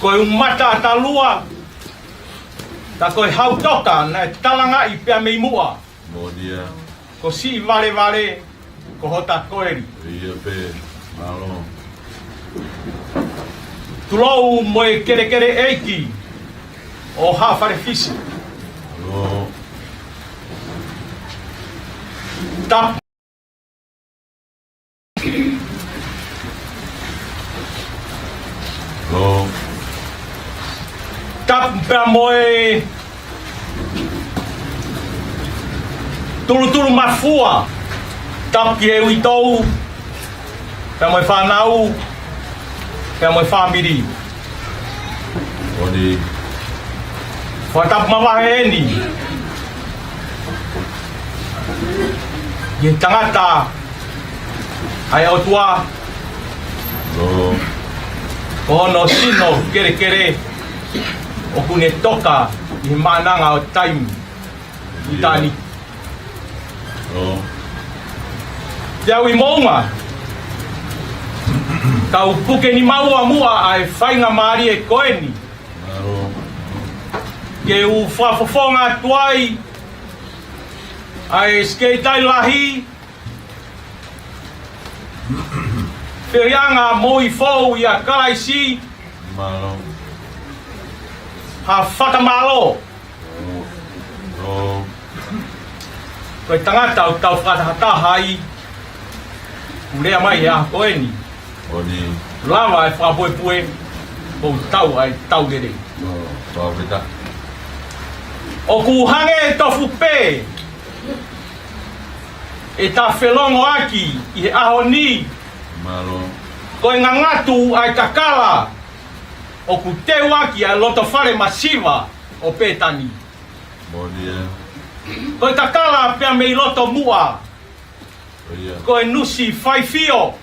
Ko e ʻumata ʻa Talua, ka ko e hautoka naʻe talangaʻi pea mei muʻa. Ko siʻi valevale ko Hota Koeli. Tulou mo e kelekele ʻeiki ʻo Haʻa Falefisi. Tapu Tapu pea mo e tulutulu mafua. Tapu ki he uitou, pea mo e fānau, pea mo e fāmili. Fakatapu mavahe eni ki he tangata ʻa e ʻOtua, ko hono sino kelekele ʻoku ne toka ʻi he maʻananga ʻo taimi ʻi tāni. Te u ʻi moʻunga, kau puke ni maua muʻa ʻa e faingamālie ko eni ke u fakafofonga atu ai ʻa e sikeitai lahi, feohiʻanga moʻui foʻou ʻia Kalaisi. Ha fakamālō. Ko e tangata ʻoku tau fakatahataha ai, ʻoku lea mai he ʻaho ko eni, lava e fakapuepue, ʻoku tau ai tau lele. ʻOku hangē tofu pē ʻeta felongoaki ʻi he ʻaho ni, ko e ngangatu ʻa e kakala ʻoku teuaki ʻa e loto fale masiva ʻo Pētani. Ko e kakala pea mei loto muʻa, ko e nusi faifio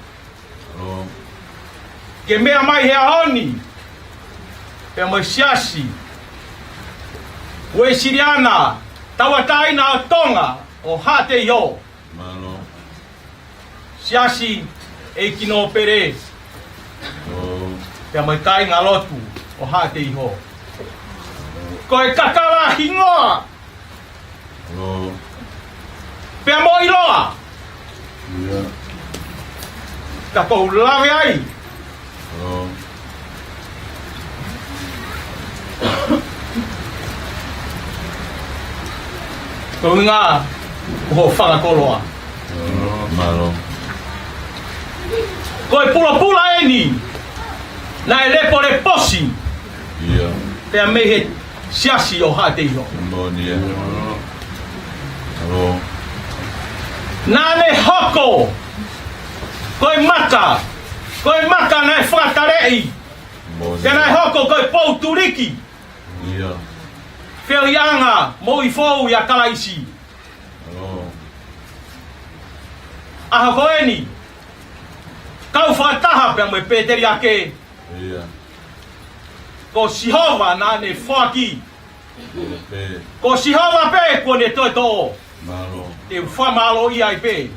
ke meʻa mai he ʻaho ni, pea mo e Siasi Uēsiliana Tauʻatāina ʻo Tonga ʻo Haʻateiho. Siasi ʻEiki Nōpele, pea mo e kāingalotu ʻo Haʻateiho. Ko e kakala hingoa pea mo ʻiloa, ka ʻoku ou lave ai Ko e ʻuhinga ʻo hoʻo fakakoloa. Mālō. Ko e pulopula eni naʻe lepoleposi pea mei he siasi ʻo Haʻateiho. Naʻa ne hoko ko e maka, ko e maka naʻe fakataleʻi, pea naʻe hoko ko e pou tuliki. Feohiʻanga moʻui foʻou ʻia Kalaisi. ʻAho ko eni, kau fakataha pea mo e pēteliake. Ko Sihova naʻa ne foaki. Ko Sihova pē kuo ne toe toʻo. Te u fakamālōʻia ai pē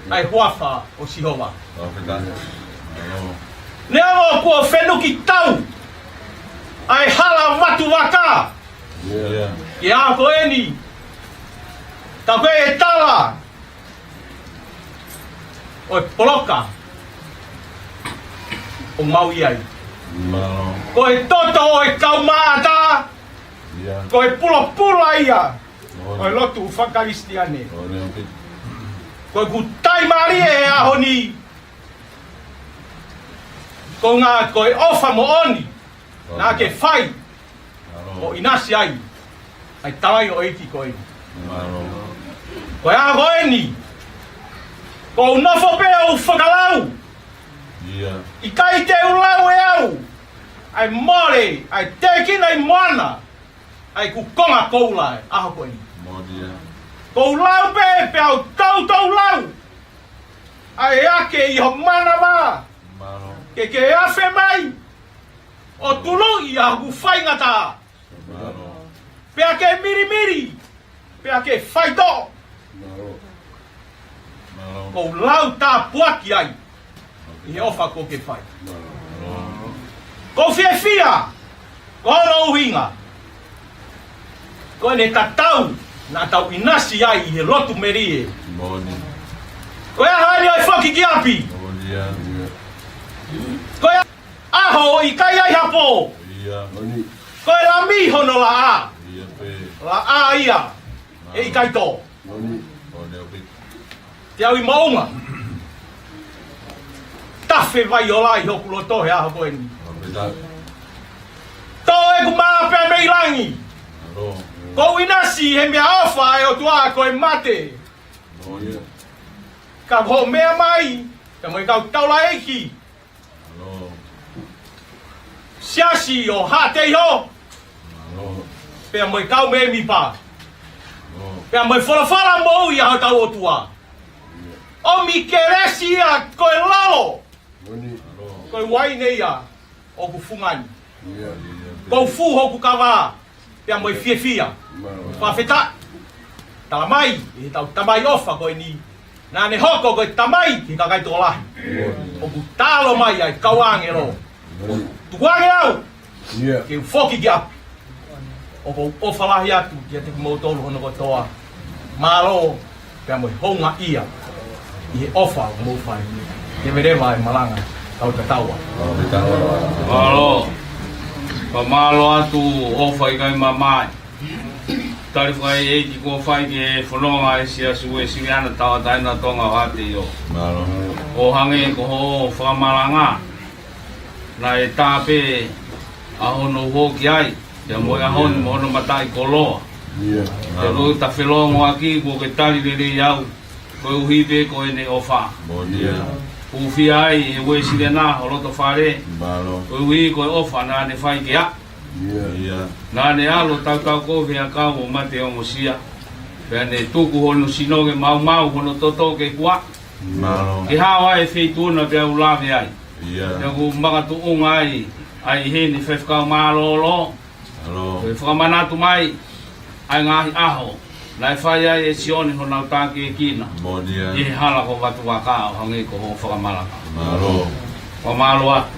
ʻa e huafa ʻo Sihova. Neongo kuo fenuki tau ʻa e hala Vatuvaka ʻi he ʻaho ko eni, ka ko e tala ʻo e poloka ʻoku mau ʻi ai, ko e toto ʻo e kau maʻata, ko e pulopula ia ʻo e lotu fakakalisitiane. Ko ʻeku tali mālie he ʻaho ni, ko e ʻuhinga ko e ʻofa moʻoni naʻa ke fai ʻo ʻinasi ai ʻa e tamaioʻeiki ko eni. Ko e ʻaho ko eni, ʻoku ou nofo pē ʻo fakalau. ʻIkai te u lau ʻe au ʻa e mole, ʻa e tēkina ʻi moana ʻa ʻeku konga koula ʻi he ʻaho ko eni. ʻOku ou lau pē, pea u toutou lau ʻa e ʻEiki ʻi ho manava, ke ke afe mai ʻo tuluʻi ʻa hoku faingataʻa, pea ke milimili, pea ke faitoʻo. ʻOku ou lau tāpuaki ai ʻi he ʻofa kuo ke fai. ʻOku ou fiefia ko hono ʻuhinga ko ʻene tatau naʻa tau ʻinasi ai ʻi he lotu melie. Ko e ʻaho ni ʻo e foki ki ʻapi, ko e ʻaho ʻikai ai ha pō. Ko e Lami hono laʻā, laʻā ia ʻe ʻikai tō. Te u ʻi moʻunga, tafe vai ola ʻi hoku loto he ʻaho ko eni. Tō ʻeku mā pea mei langi. ʻOku ou ʻinasi he meʻaʻofa ʻa e ʻOtua ko e mate. Ka ko hoʻo meʻa mai pea mo e kau taulaʻeiki, siasi ʻo Haʻateiho, pea mo e kau mēmipa, pea mo e folofola moʻui ʻa hotau ʻOtua. ʻOmi kelesi ia ko e lalo, ko e uaine ia ʻoku fungani. ʻOku ou fū hoku kava pea mo e fiefia. Fakafetaʻi. Tala mai ʻe heʻetau Tamai ʻofa ko eni, naʻa ne hoko ko e tamai ki he kakai tokolahi. ʻOku talo mai ʻa e kau ʻāngelo, tukuange au ke u foki ki ʻapi. ʻOku ou ʻofa lahi atu kiate kimoutolu hono kotoa. Mālō pea mo e houngaʻia ʻi he ʻofa ʻoku mou fai. Ke veleva e malanga, kau tatau ā. Mālō. Fakamālō atu ʻofa ʻikai mamae. Tali fakaʻeiʻeiki kuo fai ki he fononga ʻa e Siasi Uēsiliana Tauʻatāina Tonga ʻo Haʻateiho. ʻO hangē ko hoʻo fakamalanga, naʻe tā pē ʻa hono uho ki ai, pea mo e ʻaho ni mo hono mataʻikoloa. Pea ʻoku ta felōngoaki kuo ke tali lelei au, koeʻuhi pē ko ʻene ʻofa. Hūfia ai ʻe Uēsiliana ho loto fale, koeʻuhi ko e ʻofa naʻa ne fai ke aʻu. Naʻa ne ʻalu ʻo tautau kovi he ʻakau ʻo mate ongosia, pea ne tuku hono sino ke maumau, hono toto ke kuaʻi, ke hao ai e feituʻu na pea u lave ai. Pea ʻoku makatuʻunga ai ʻa e ʻi heni faifekau mālōlō, ko e fakamanatu mai ʻa e ngaahi ʻaho naʻe fai ai ʻe Sione honau tākiekina ʻi he hala ko Vatuvaka, ʻo hangē ko hoʻo fakamalanga. Fakamālō atu.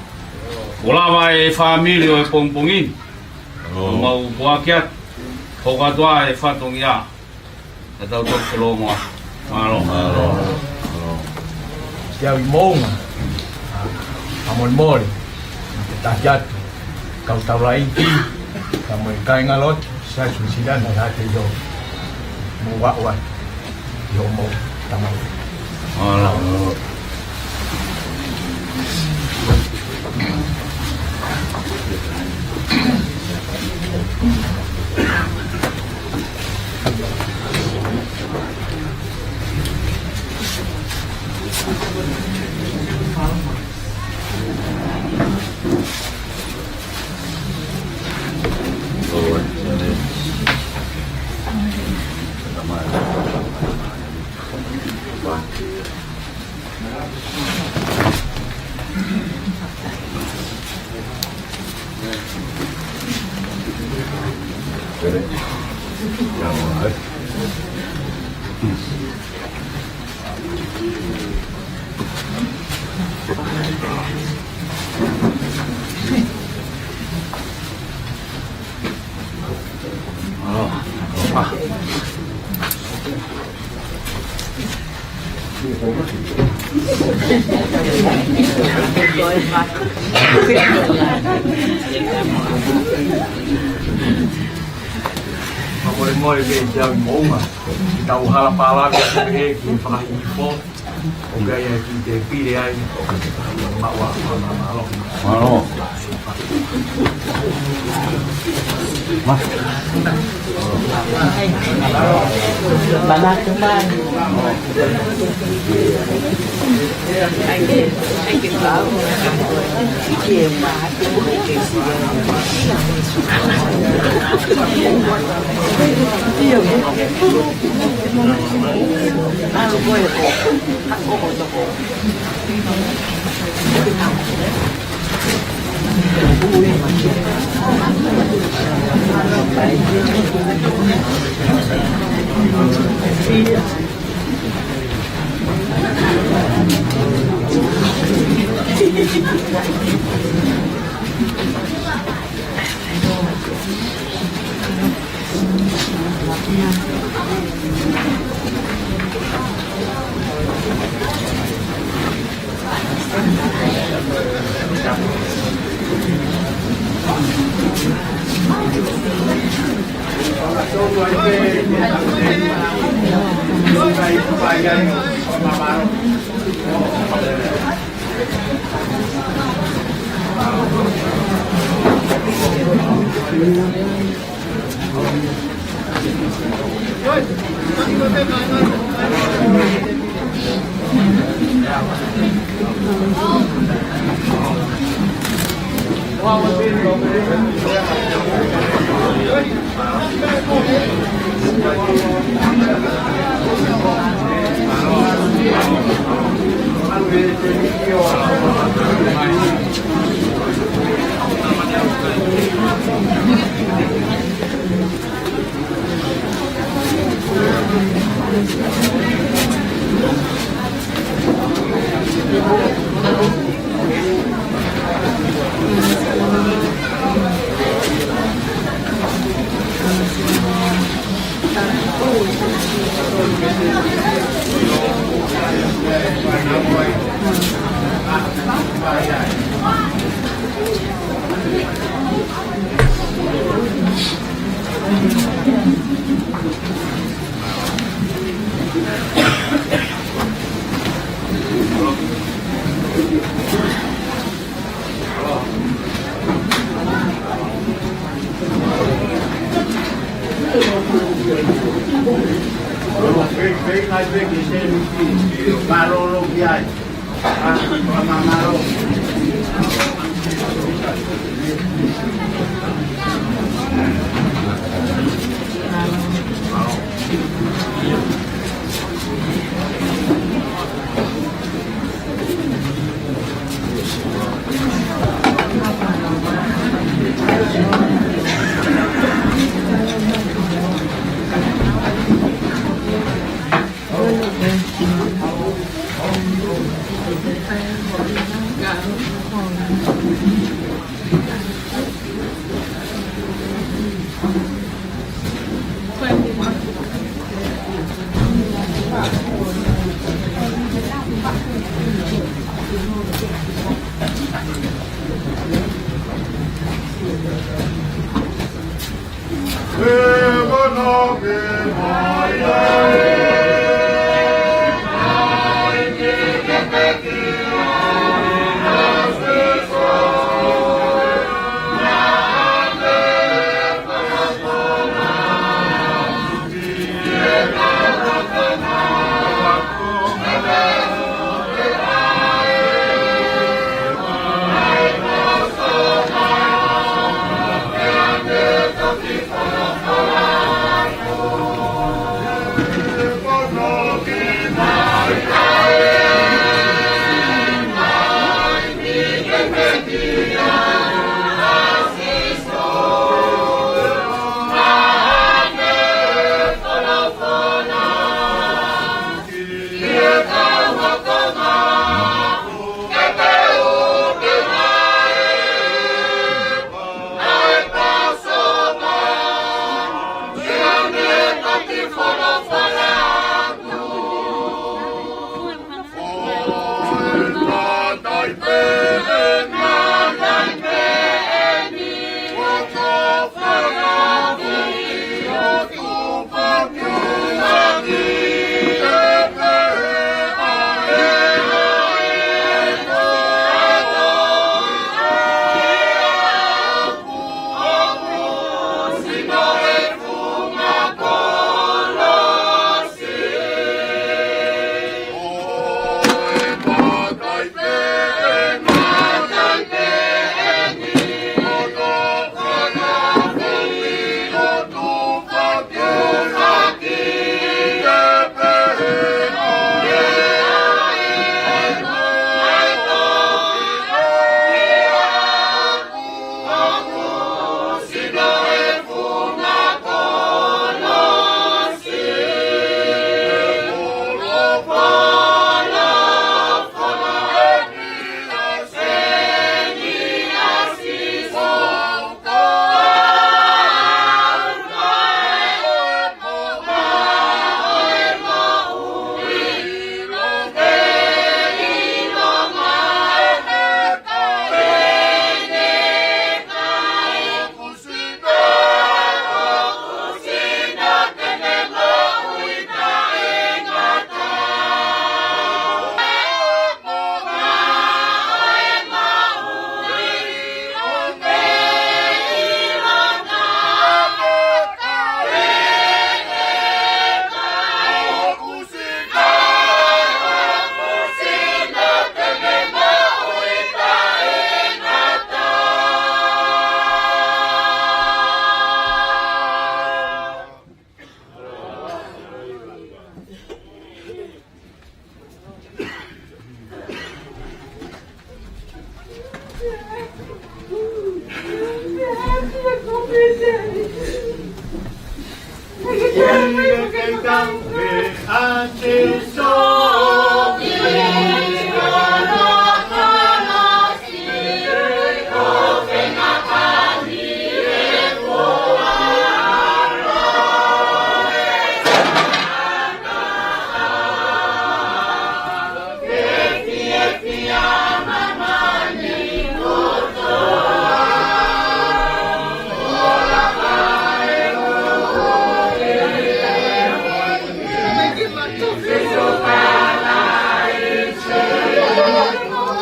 Kuo lava e fāmili ʻo e pongipongi ni, ʻo mau puaki atu, hoko atu ā e fatongia. Ka tau toki felōngoaki. Mālō. Mālō. Te u ʻi moʻunga, ʻa, ʻa molemole, ʻo tataki atu kau taulaʻeiki, ka mo e kāingalotu Siasi Uēsiliana ʻi Haʻateiho. Ua ua. Yo mo tamau. Ala. Fakamolemole pē ʻetau moʻunga. Tau hala pālangi pē ki he fakahihifo. ʻOku ʻi ai e kiʻi tēpile ai. Mālō. Mālō.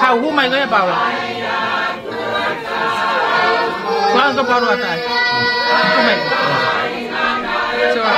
Hau, hū mai ko ia, Paula. Kuo ʻalu ʻa Paula ʻo ʻatā. Hū mai. Sure.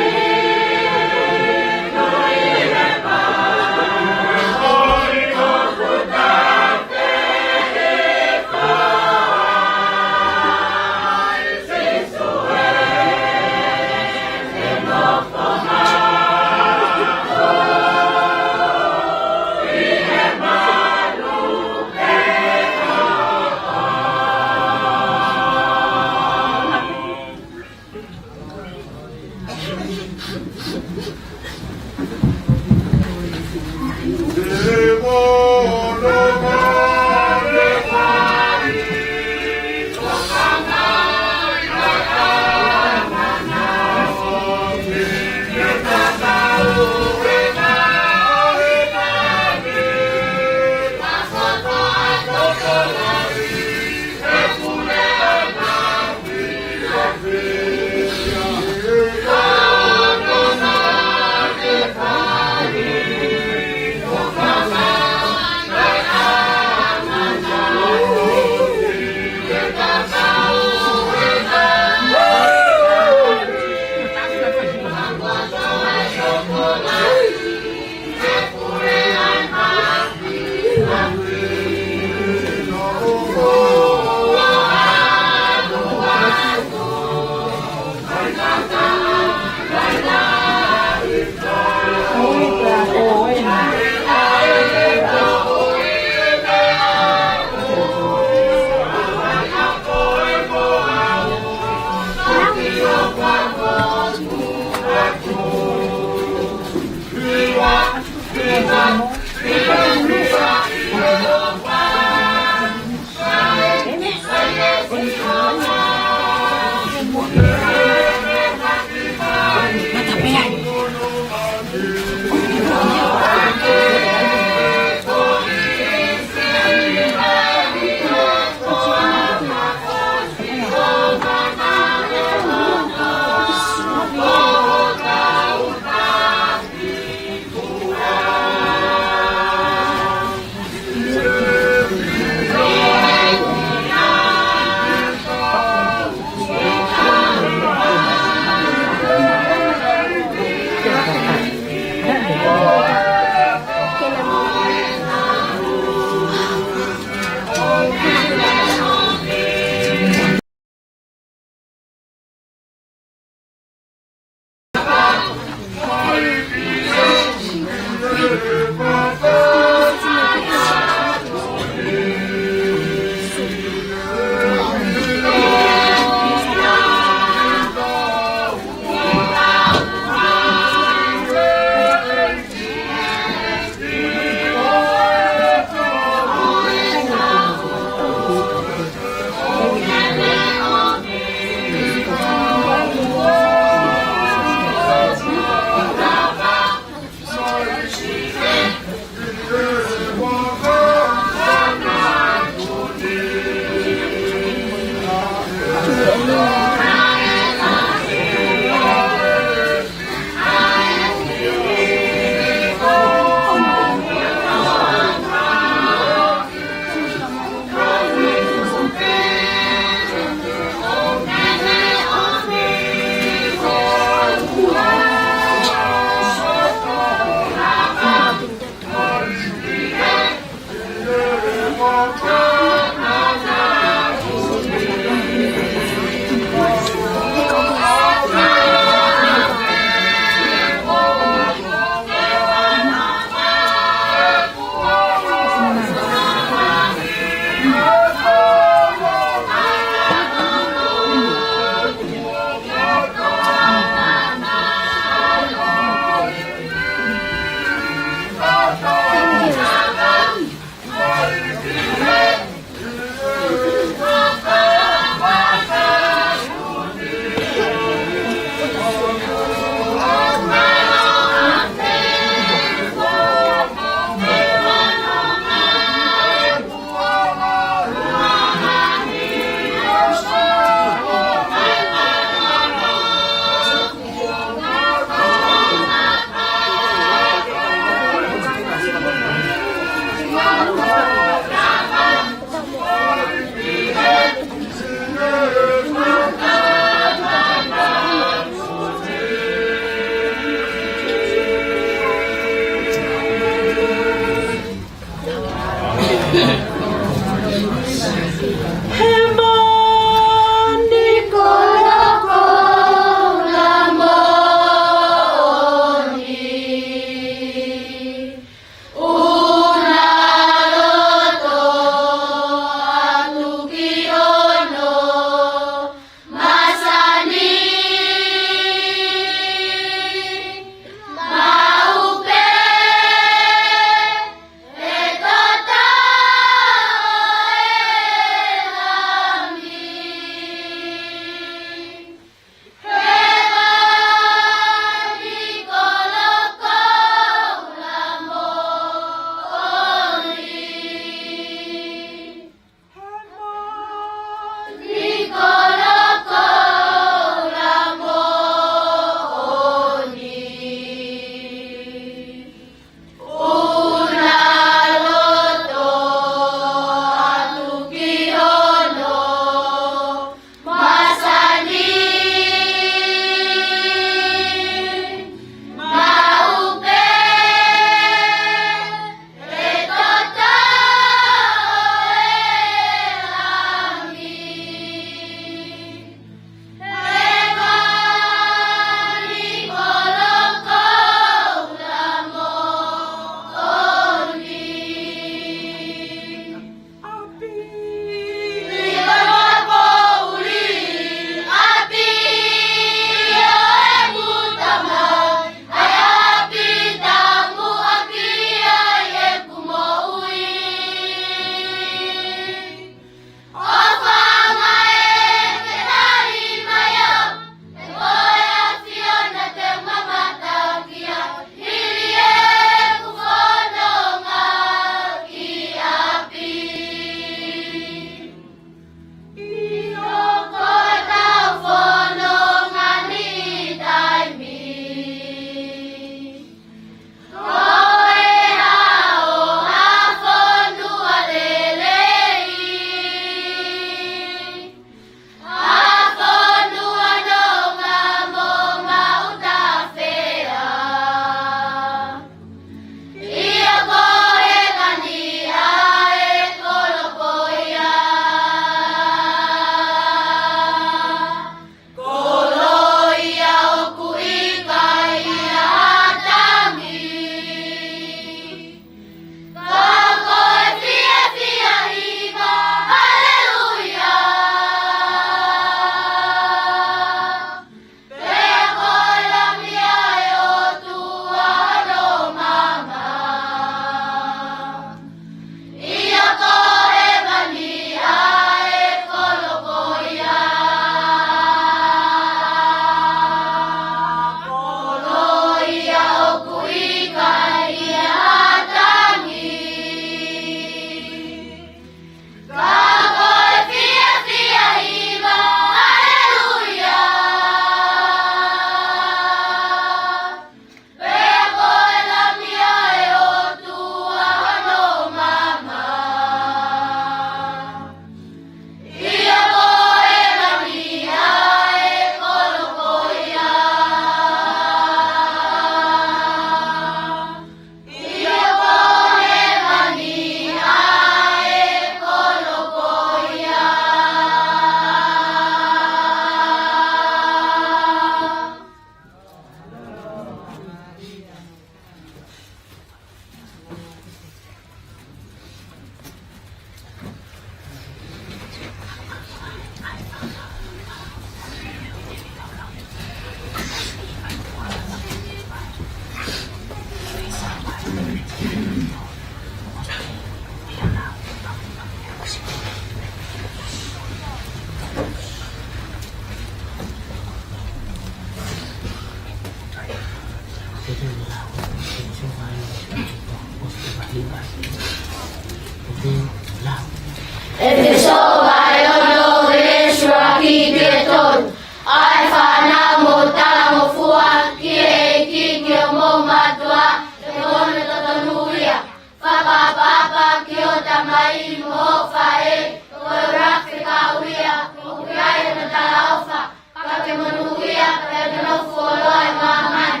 ʻEfesō vahe ono veesi ʻuluaki ki he tolu. ʻA e fānau, mou talangofua ki he ʻEiki, ki homou mātuʻa, he ko hono totonu ia. Fakaʻapaʻapa ki hoʻo tamai mo hoʻo faʻē, ko e ʻuluaki fekau ia, ʻoku ʻi ai hono talaʻofa, ka ke monūʻia pea ke nofo fuoloa ʻi māmani.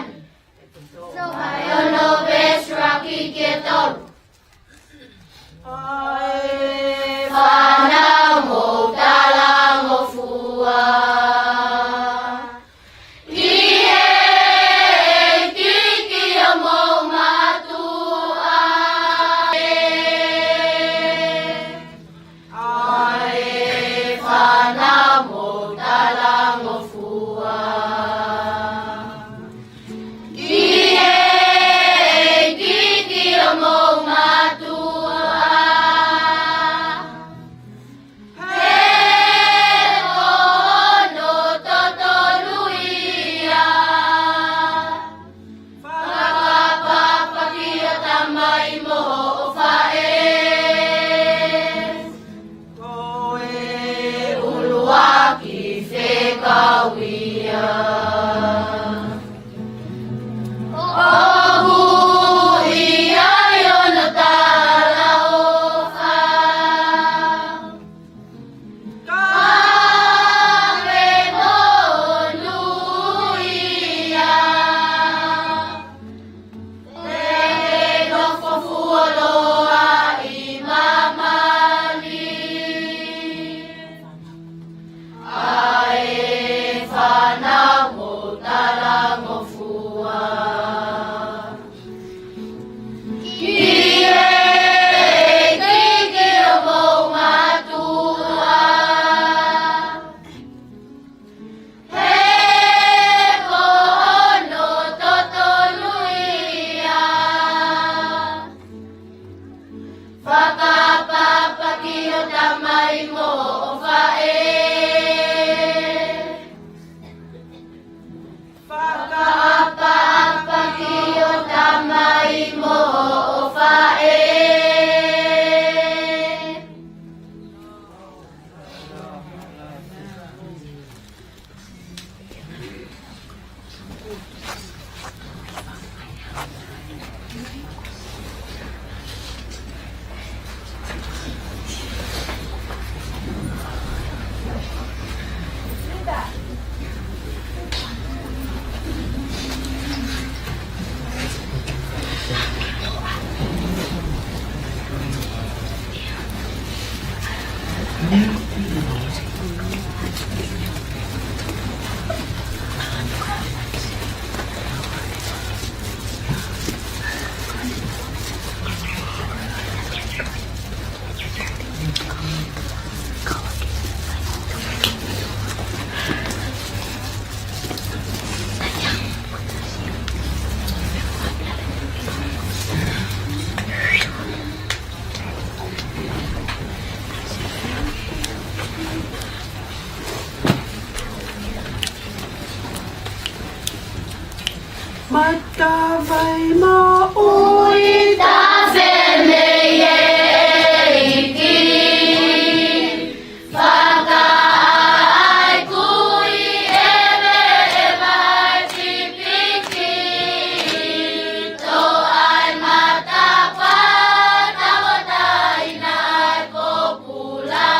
ʻEfesō vahe ono veesi ʻuluaki ki he tolu. ʻA e fānau, mou talangofua ki he ʻEiki, ki homou mātuʻa. ʻA e fānau, mou talangofua ki he ʻEiki, ki homou mātuʻa, he ko hono totonu ia. Fakaʻapaʻapa ki hoʻo tamai mo hoʻo faʻē, ko e ʻuluaki fekau ia, ʻoku ʻi ai hono talaʻofa, ka ke monūʻia pea ke nofo fuoloa ʻi māmani. ʻA e fānau, mou talangofua ki he ʻEiki, ki homou mātuʻa, he ko hono totonu ia. Fakaʻapaʻapa ki hoʻo tamai mo hoʻo faʻē. Fakaʻapaʻapa ki hoʻo tamai mo hoʻo faʻē. Matavai moʻui tafe mei he ʻEiki. Fakaʻai kui ʻeveʻeva ʻa e pipiki. Toʻa e matapā, tauʻatāina e pōpula.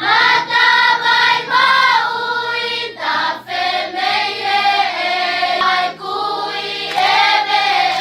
Matavai moʻui tafe mei he ʻEiki. Kui ʻeveʻeva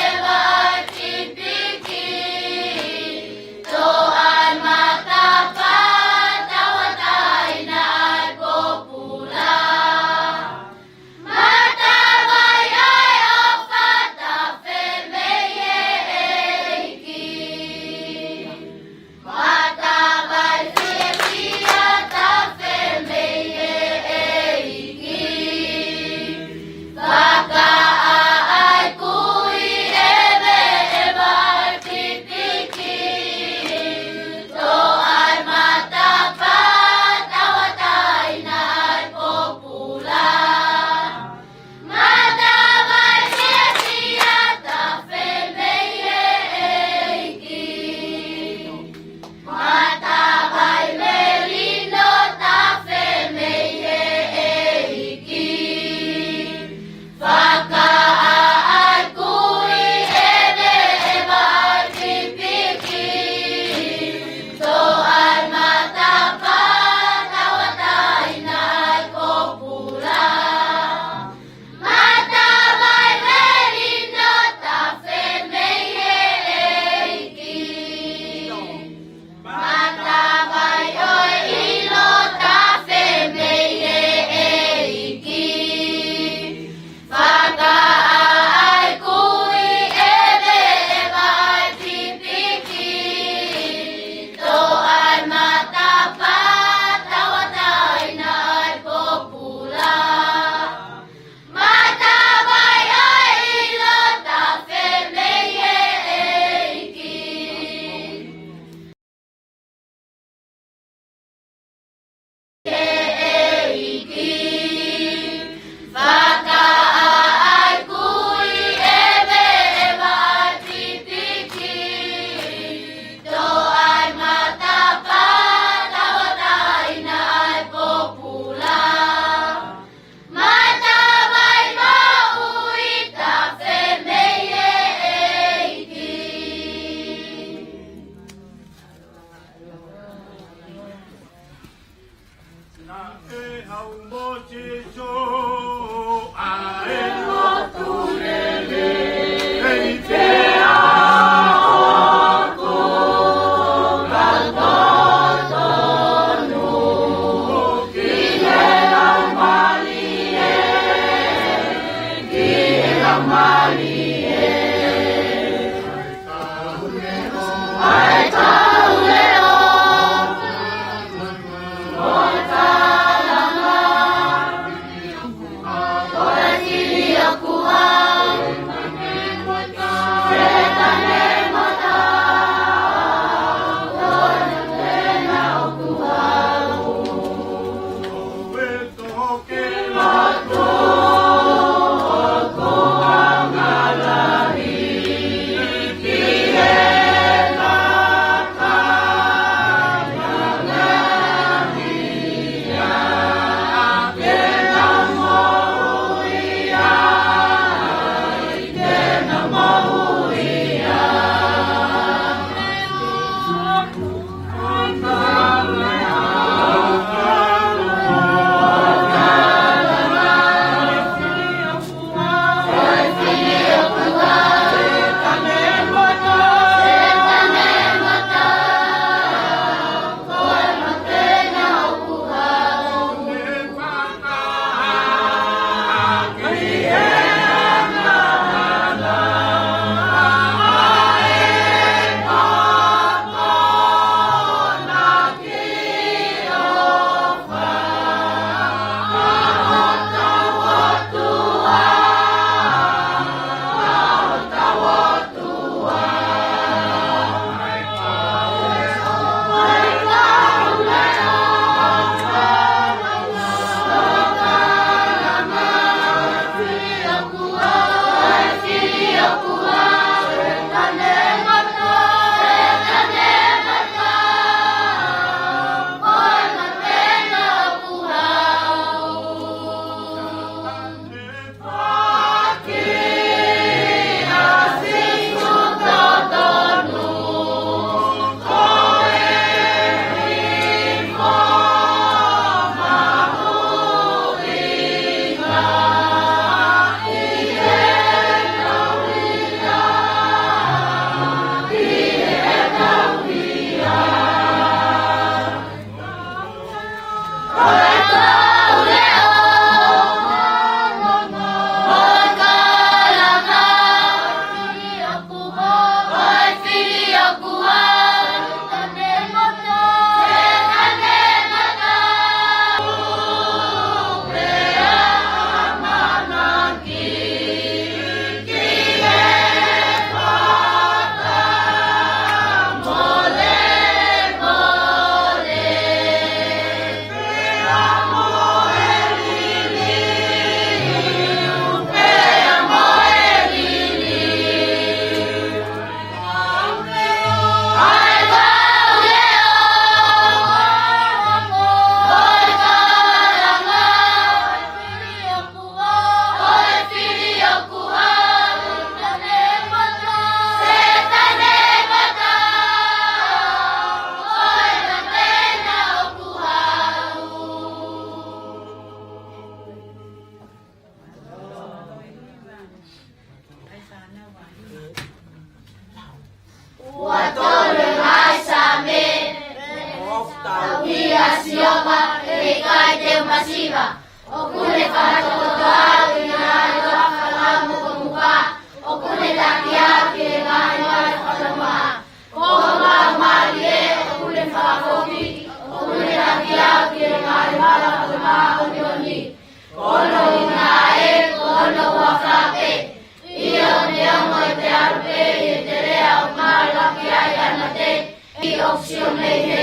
Sio mei he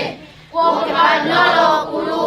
kuo ke panalo kulu.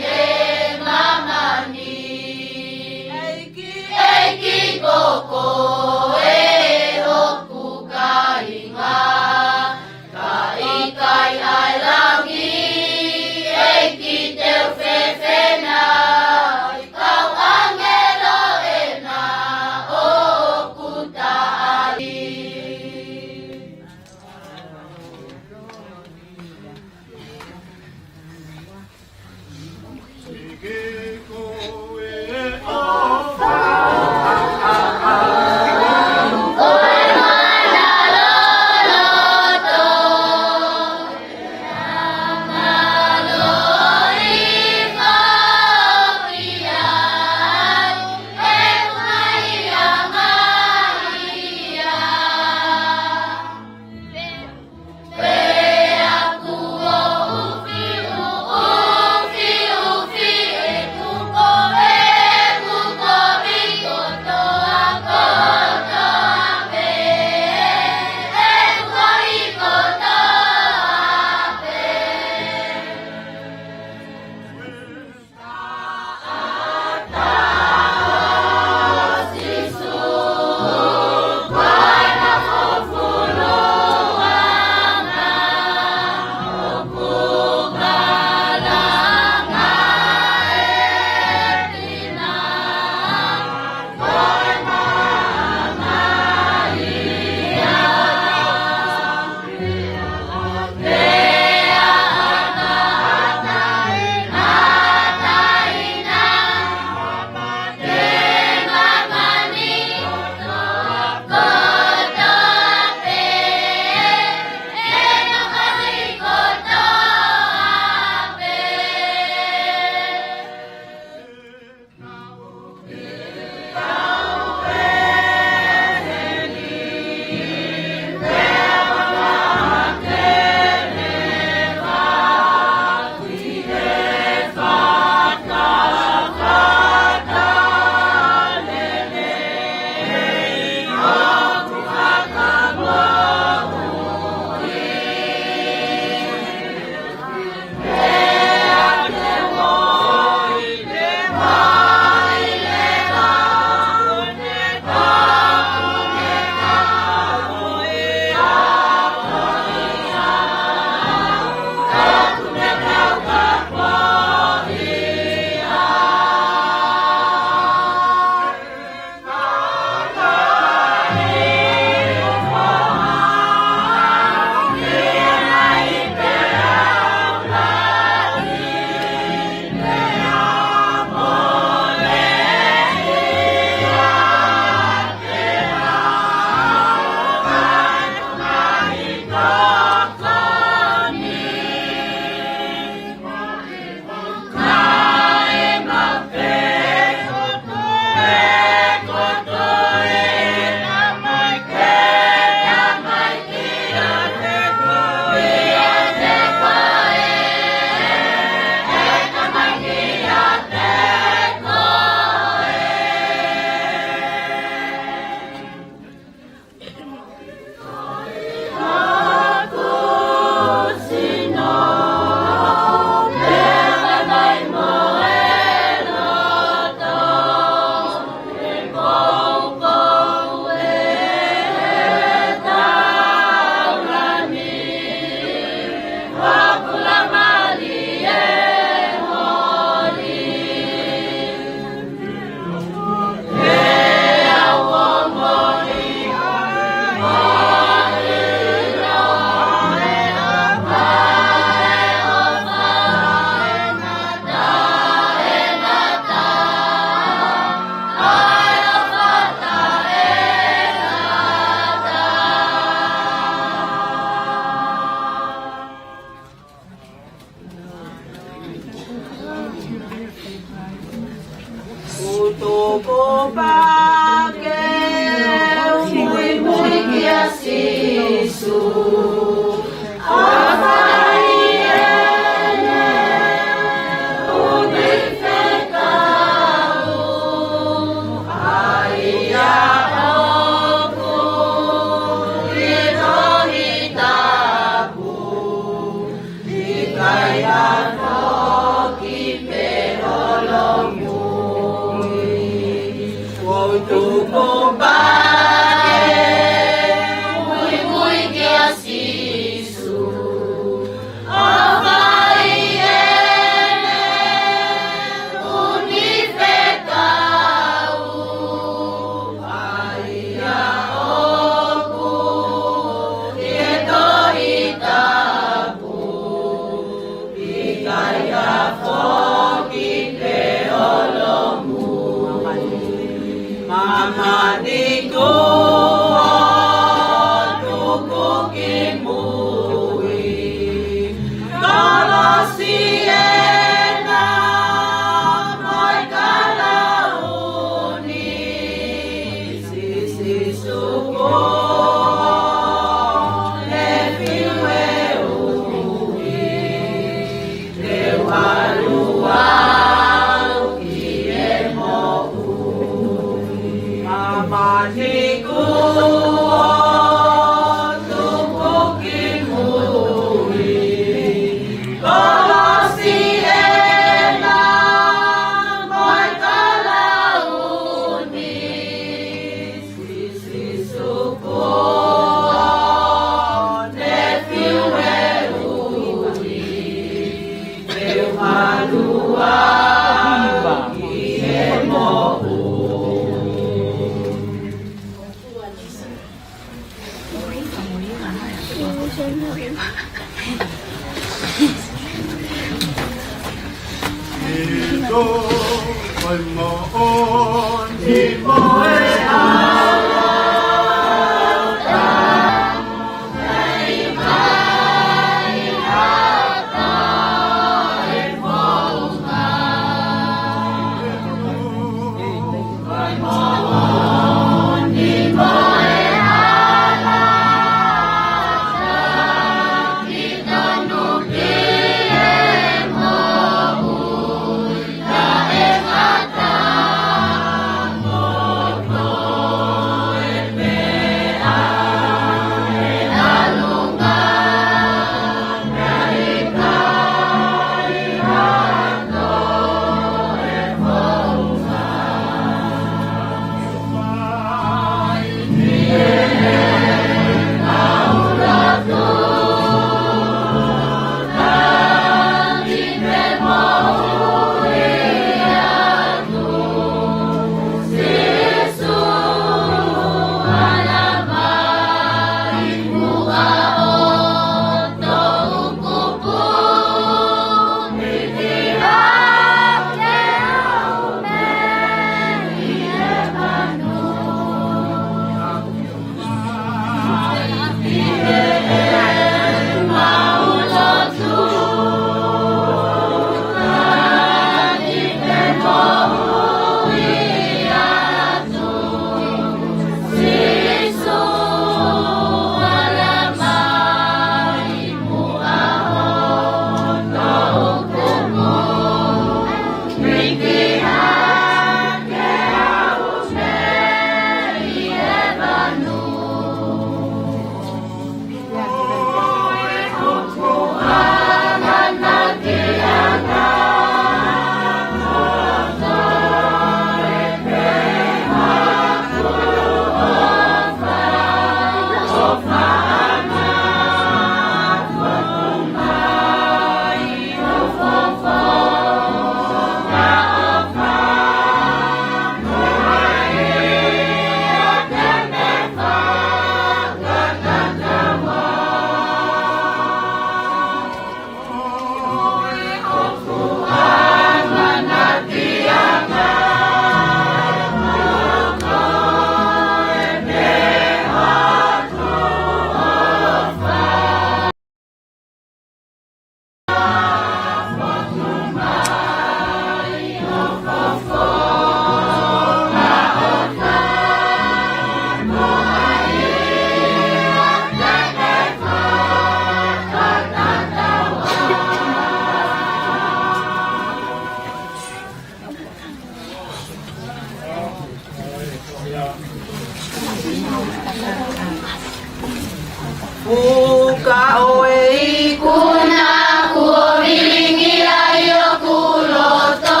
Fuka ʻo e ikuna kuo vilingia ʻi hoku loto.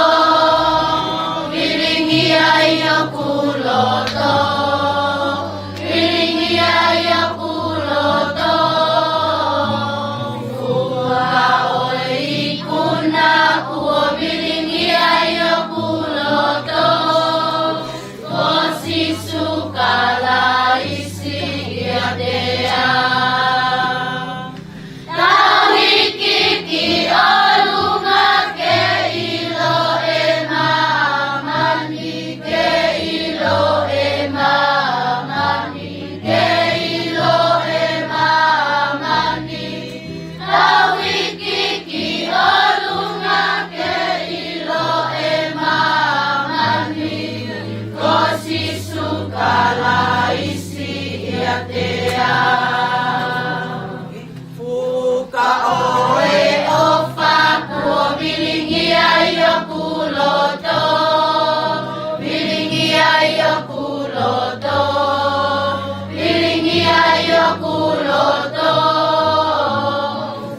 Vilingia ʻi hoku loto. Vilingia ʻi hoku loto. Fuka ʻo e ikuna kuo vilingia ʻi hoku loto. Ko Sīsū Kalaisi ʻiate au. Tau iiki ki ʻolunga ke ʻilo ʻe māmani, ke ʻilo ʻe māmani, ke ʻilo ʻe māmani. Tau iiki ki ʻolunga ke ʻilo ʻe māmani, ko Sīsū Kalaisi ʻiate au. Fuka ʻo e ʻofa kuo vilingia ʻi hoku loto. Vilingia ʻi hoku loto. Vilingia ʻi hoku loto.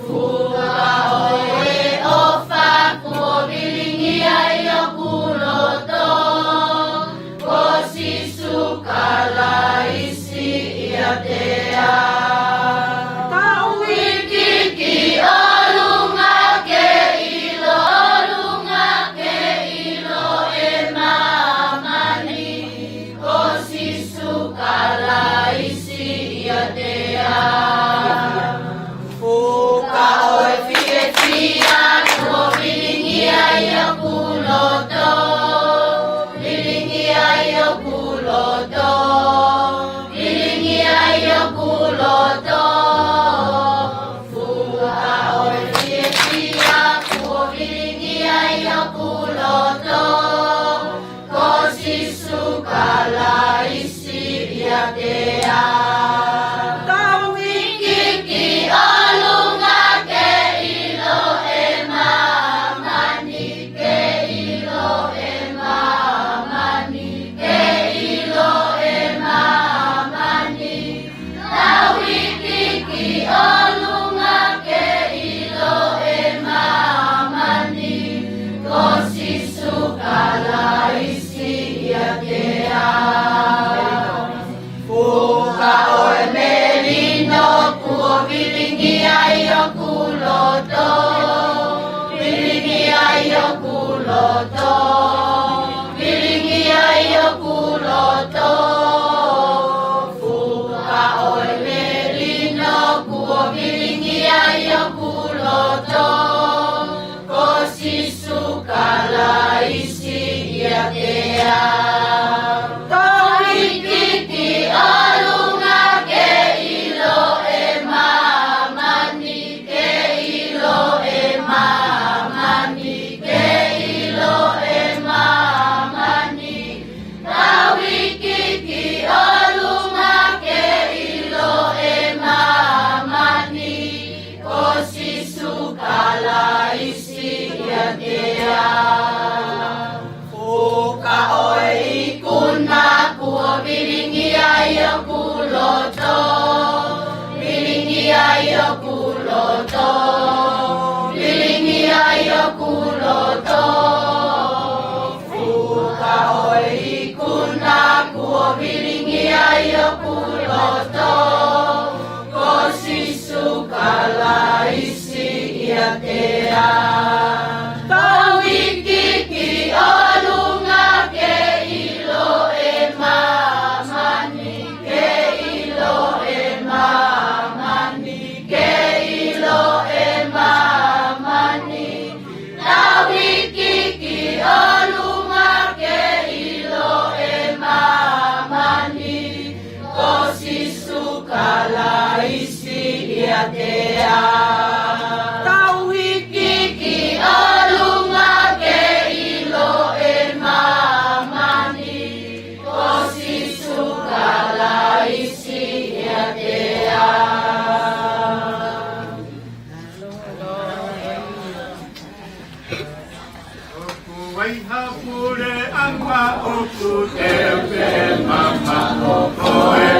Fuka ʻo e ʻofa kuo vilingia ʻi hoku loto. Ko Sīsū Kalaisi ʻiate au. Tau iiki ki ʻolunga ke ʻilo, ʻolunga ke ʻilo ʻe māmani, ko Sīsū Kalaisi ʻiate au. Fuka ʻo e fiefia kuo vilingia ʻi hoku loto. Vilingia ʻi hoku loto. Vilingia ʻi hoku loto. Fuka ʻo e fiefia kuo vilingia ʻi hoku loto. Ko Sīsū Kalaisi ʻiate au. Tau iiki ki ʻolunga ke ʻilo ʻe māmani, ke ʻilo ʻe māmani, ke ʻilo ʻe māmani. Tau iiki ki ʻolunga ke ʻilo ʻe māmani, ko Sīsū Kalaisi ʻiate au. Fuka ʻo e melino kuo vilingia ʻi hoku loto. Vilingia ʻi hoku loto. Vilingia ʻi hoku loto. Fuka ʻo e melino kuo vilingia ʻi hoku loto. Ko Sīsū Kalaisi ʻiate au. Tau iiki ki ʻolunga ke ʻilo ʻe māmani, ke ʻilo ʻe māmani, ke ʻilo ʻe māmani. Tau iiki ki ʻolunga ke ʻilo ʻe māmani, ko Sīsū Kalaisi ʻiate au. Fuka ʻo e ikuna kuo vilingia ʻi hoku loto. Vilingia ʻi hoku loto. Vilingia ʻi hoku loto. Fuka ʻo e ikuna kuo vilingia ʻi hoku loto. Ko Sīsū Kalaisi ʻiate au. Tau iiki ki ʻolunga ke ʻilo ʻe māmani, ke ʻilo ʻe māmani, ke ʻilo ʻe māmani. Tau iiki ki ʻolunga ke ʻilo ʻe māmani, ko Sīsū Kalaisi ʻiate au. Tau iiki ki ʻolunga ke ʻilo ʻe māmani, ko Sīsū Kalaisi ʻiate au. ʻOku ʻi ai ha puleʻanga ʻoku teu ke mamaʻo, ko e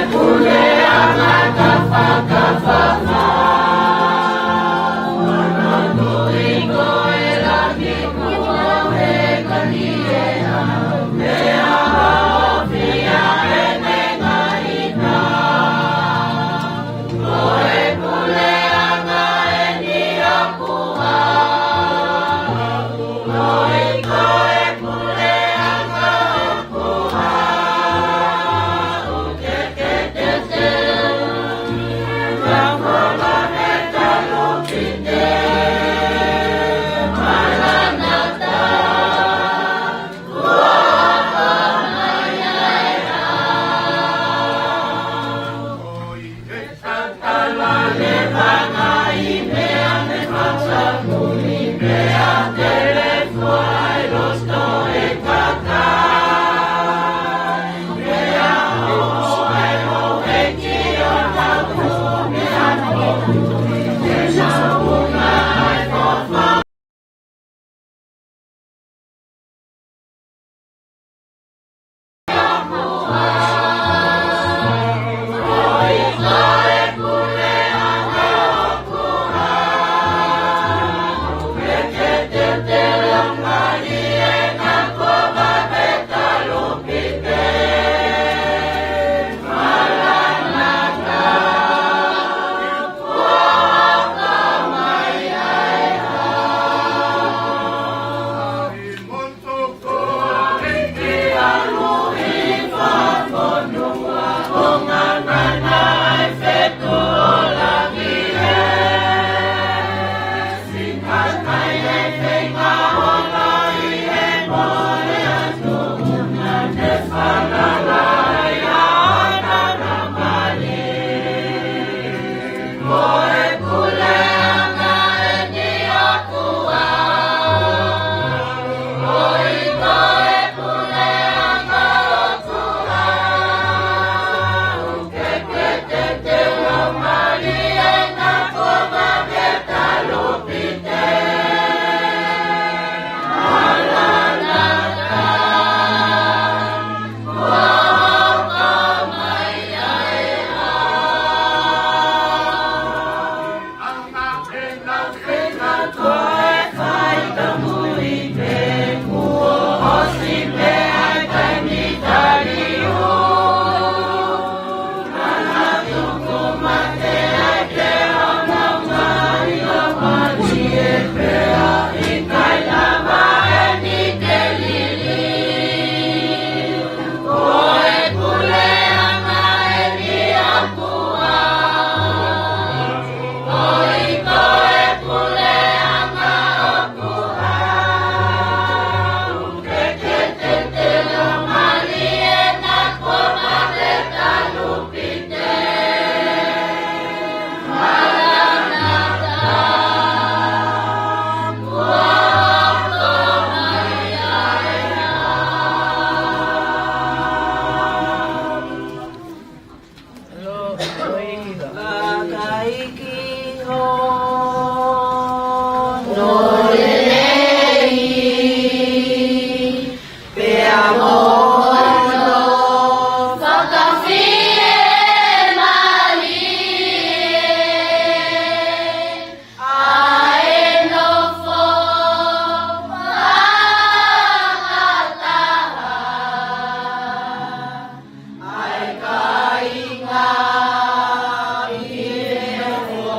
Kakai ki hono lelei, pea mo hono fakafiemālie, ʻa e nofo fakataha ʻa e kāinga ʻi he nofo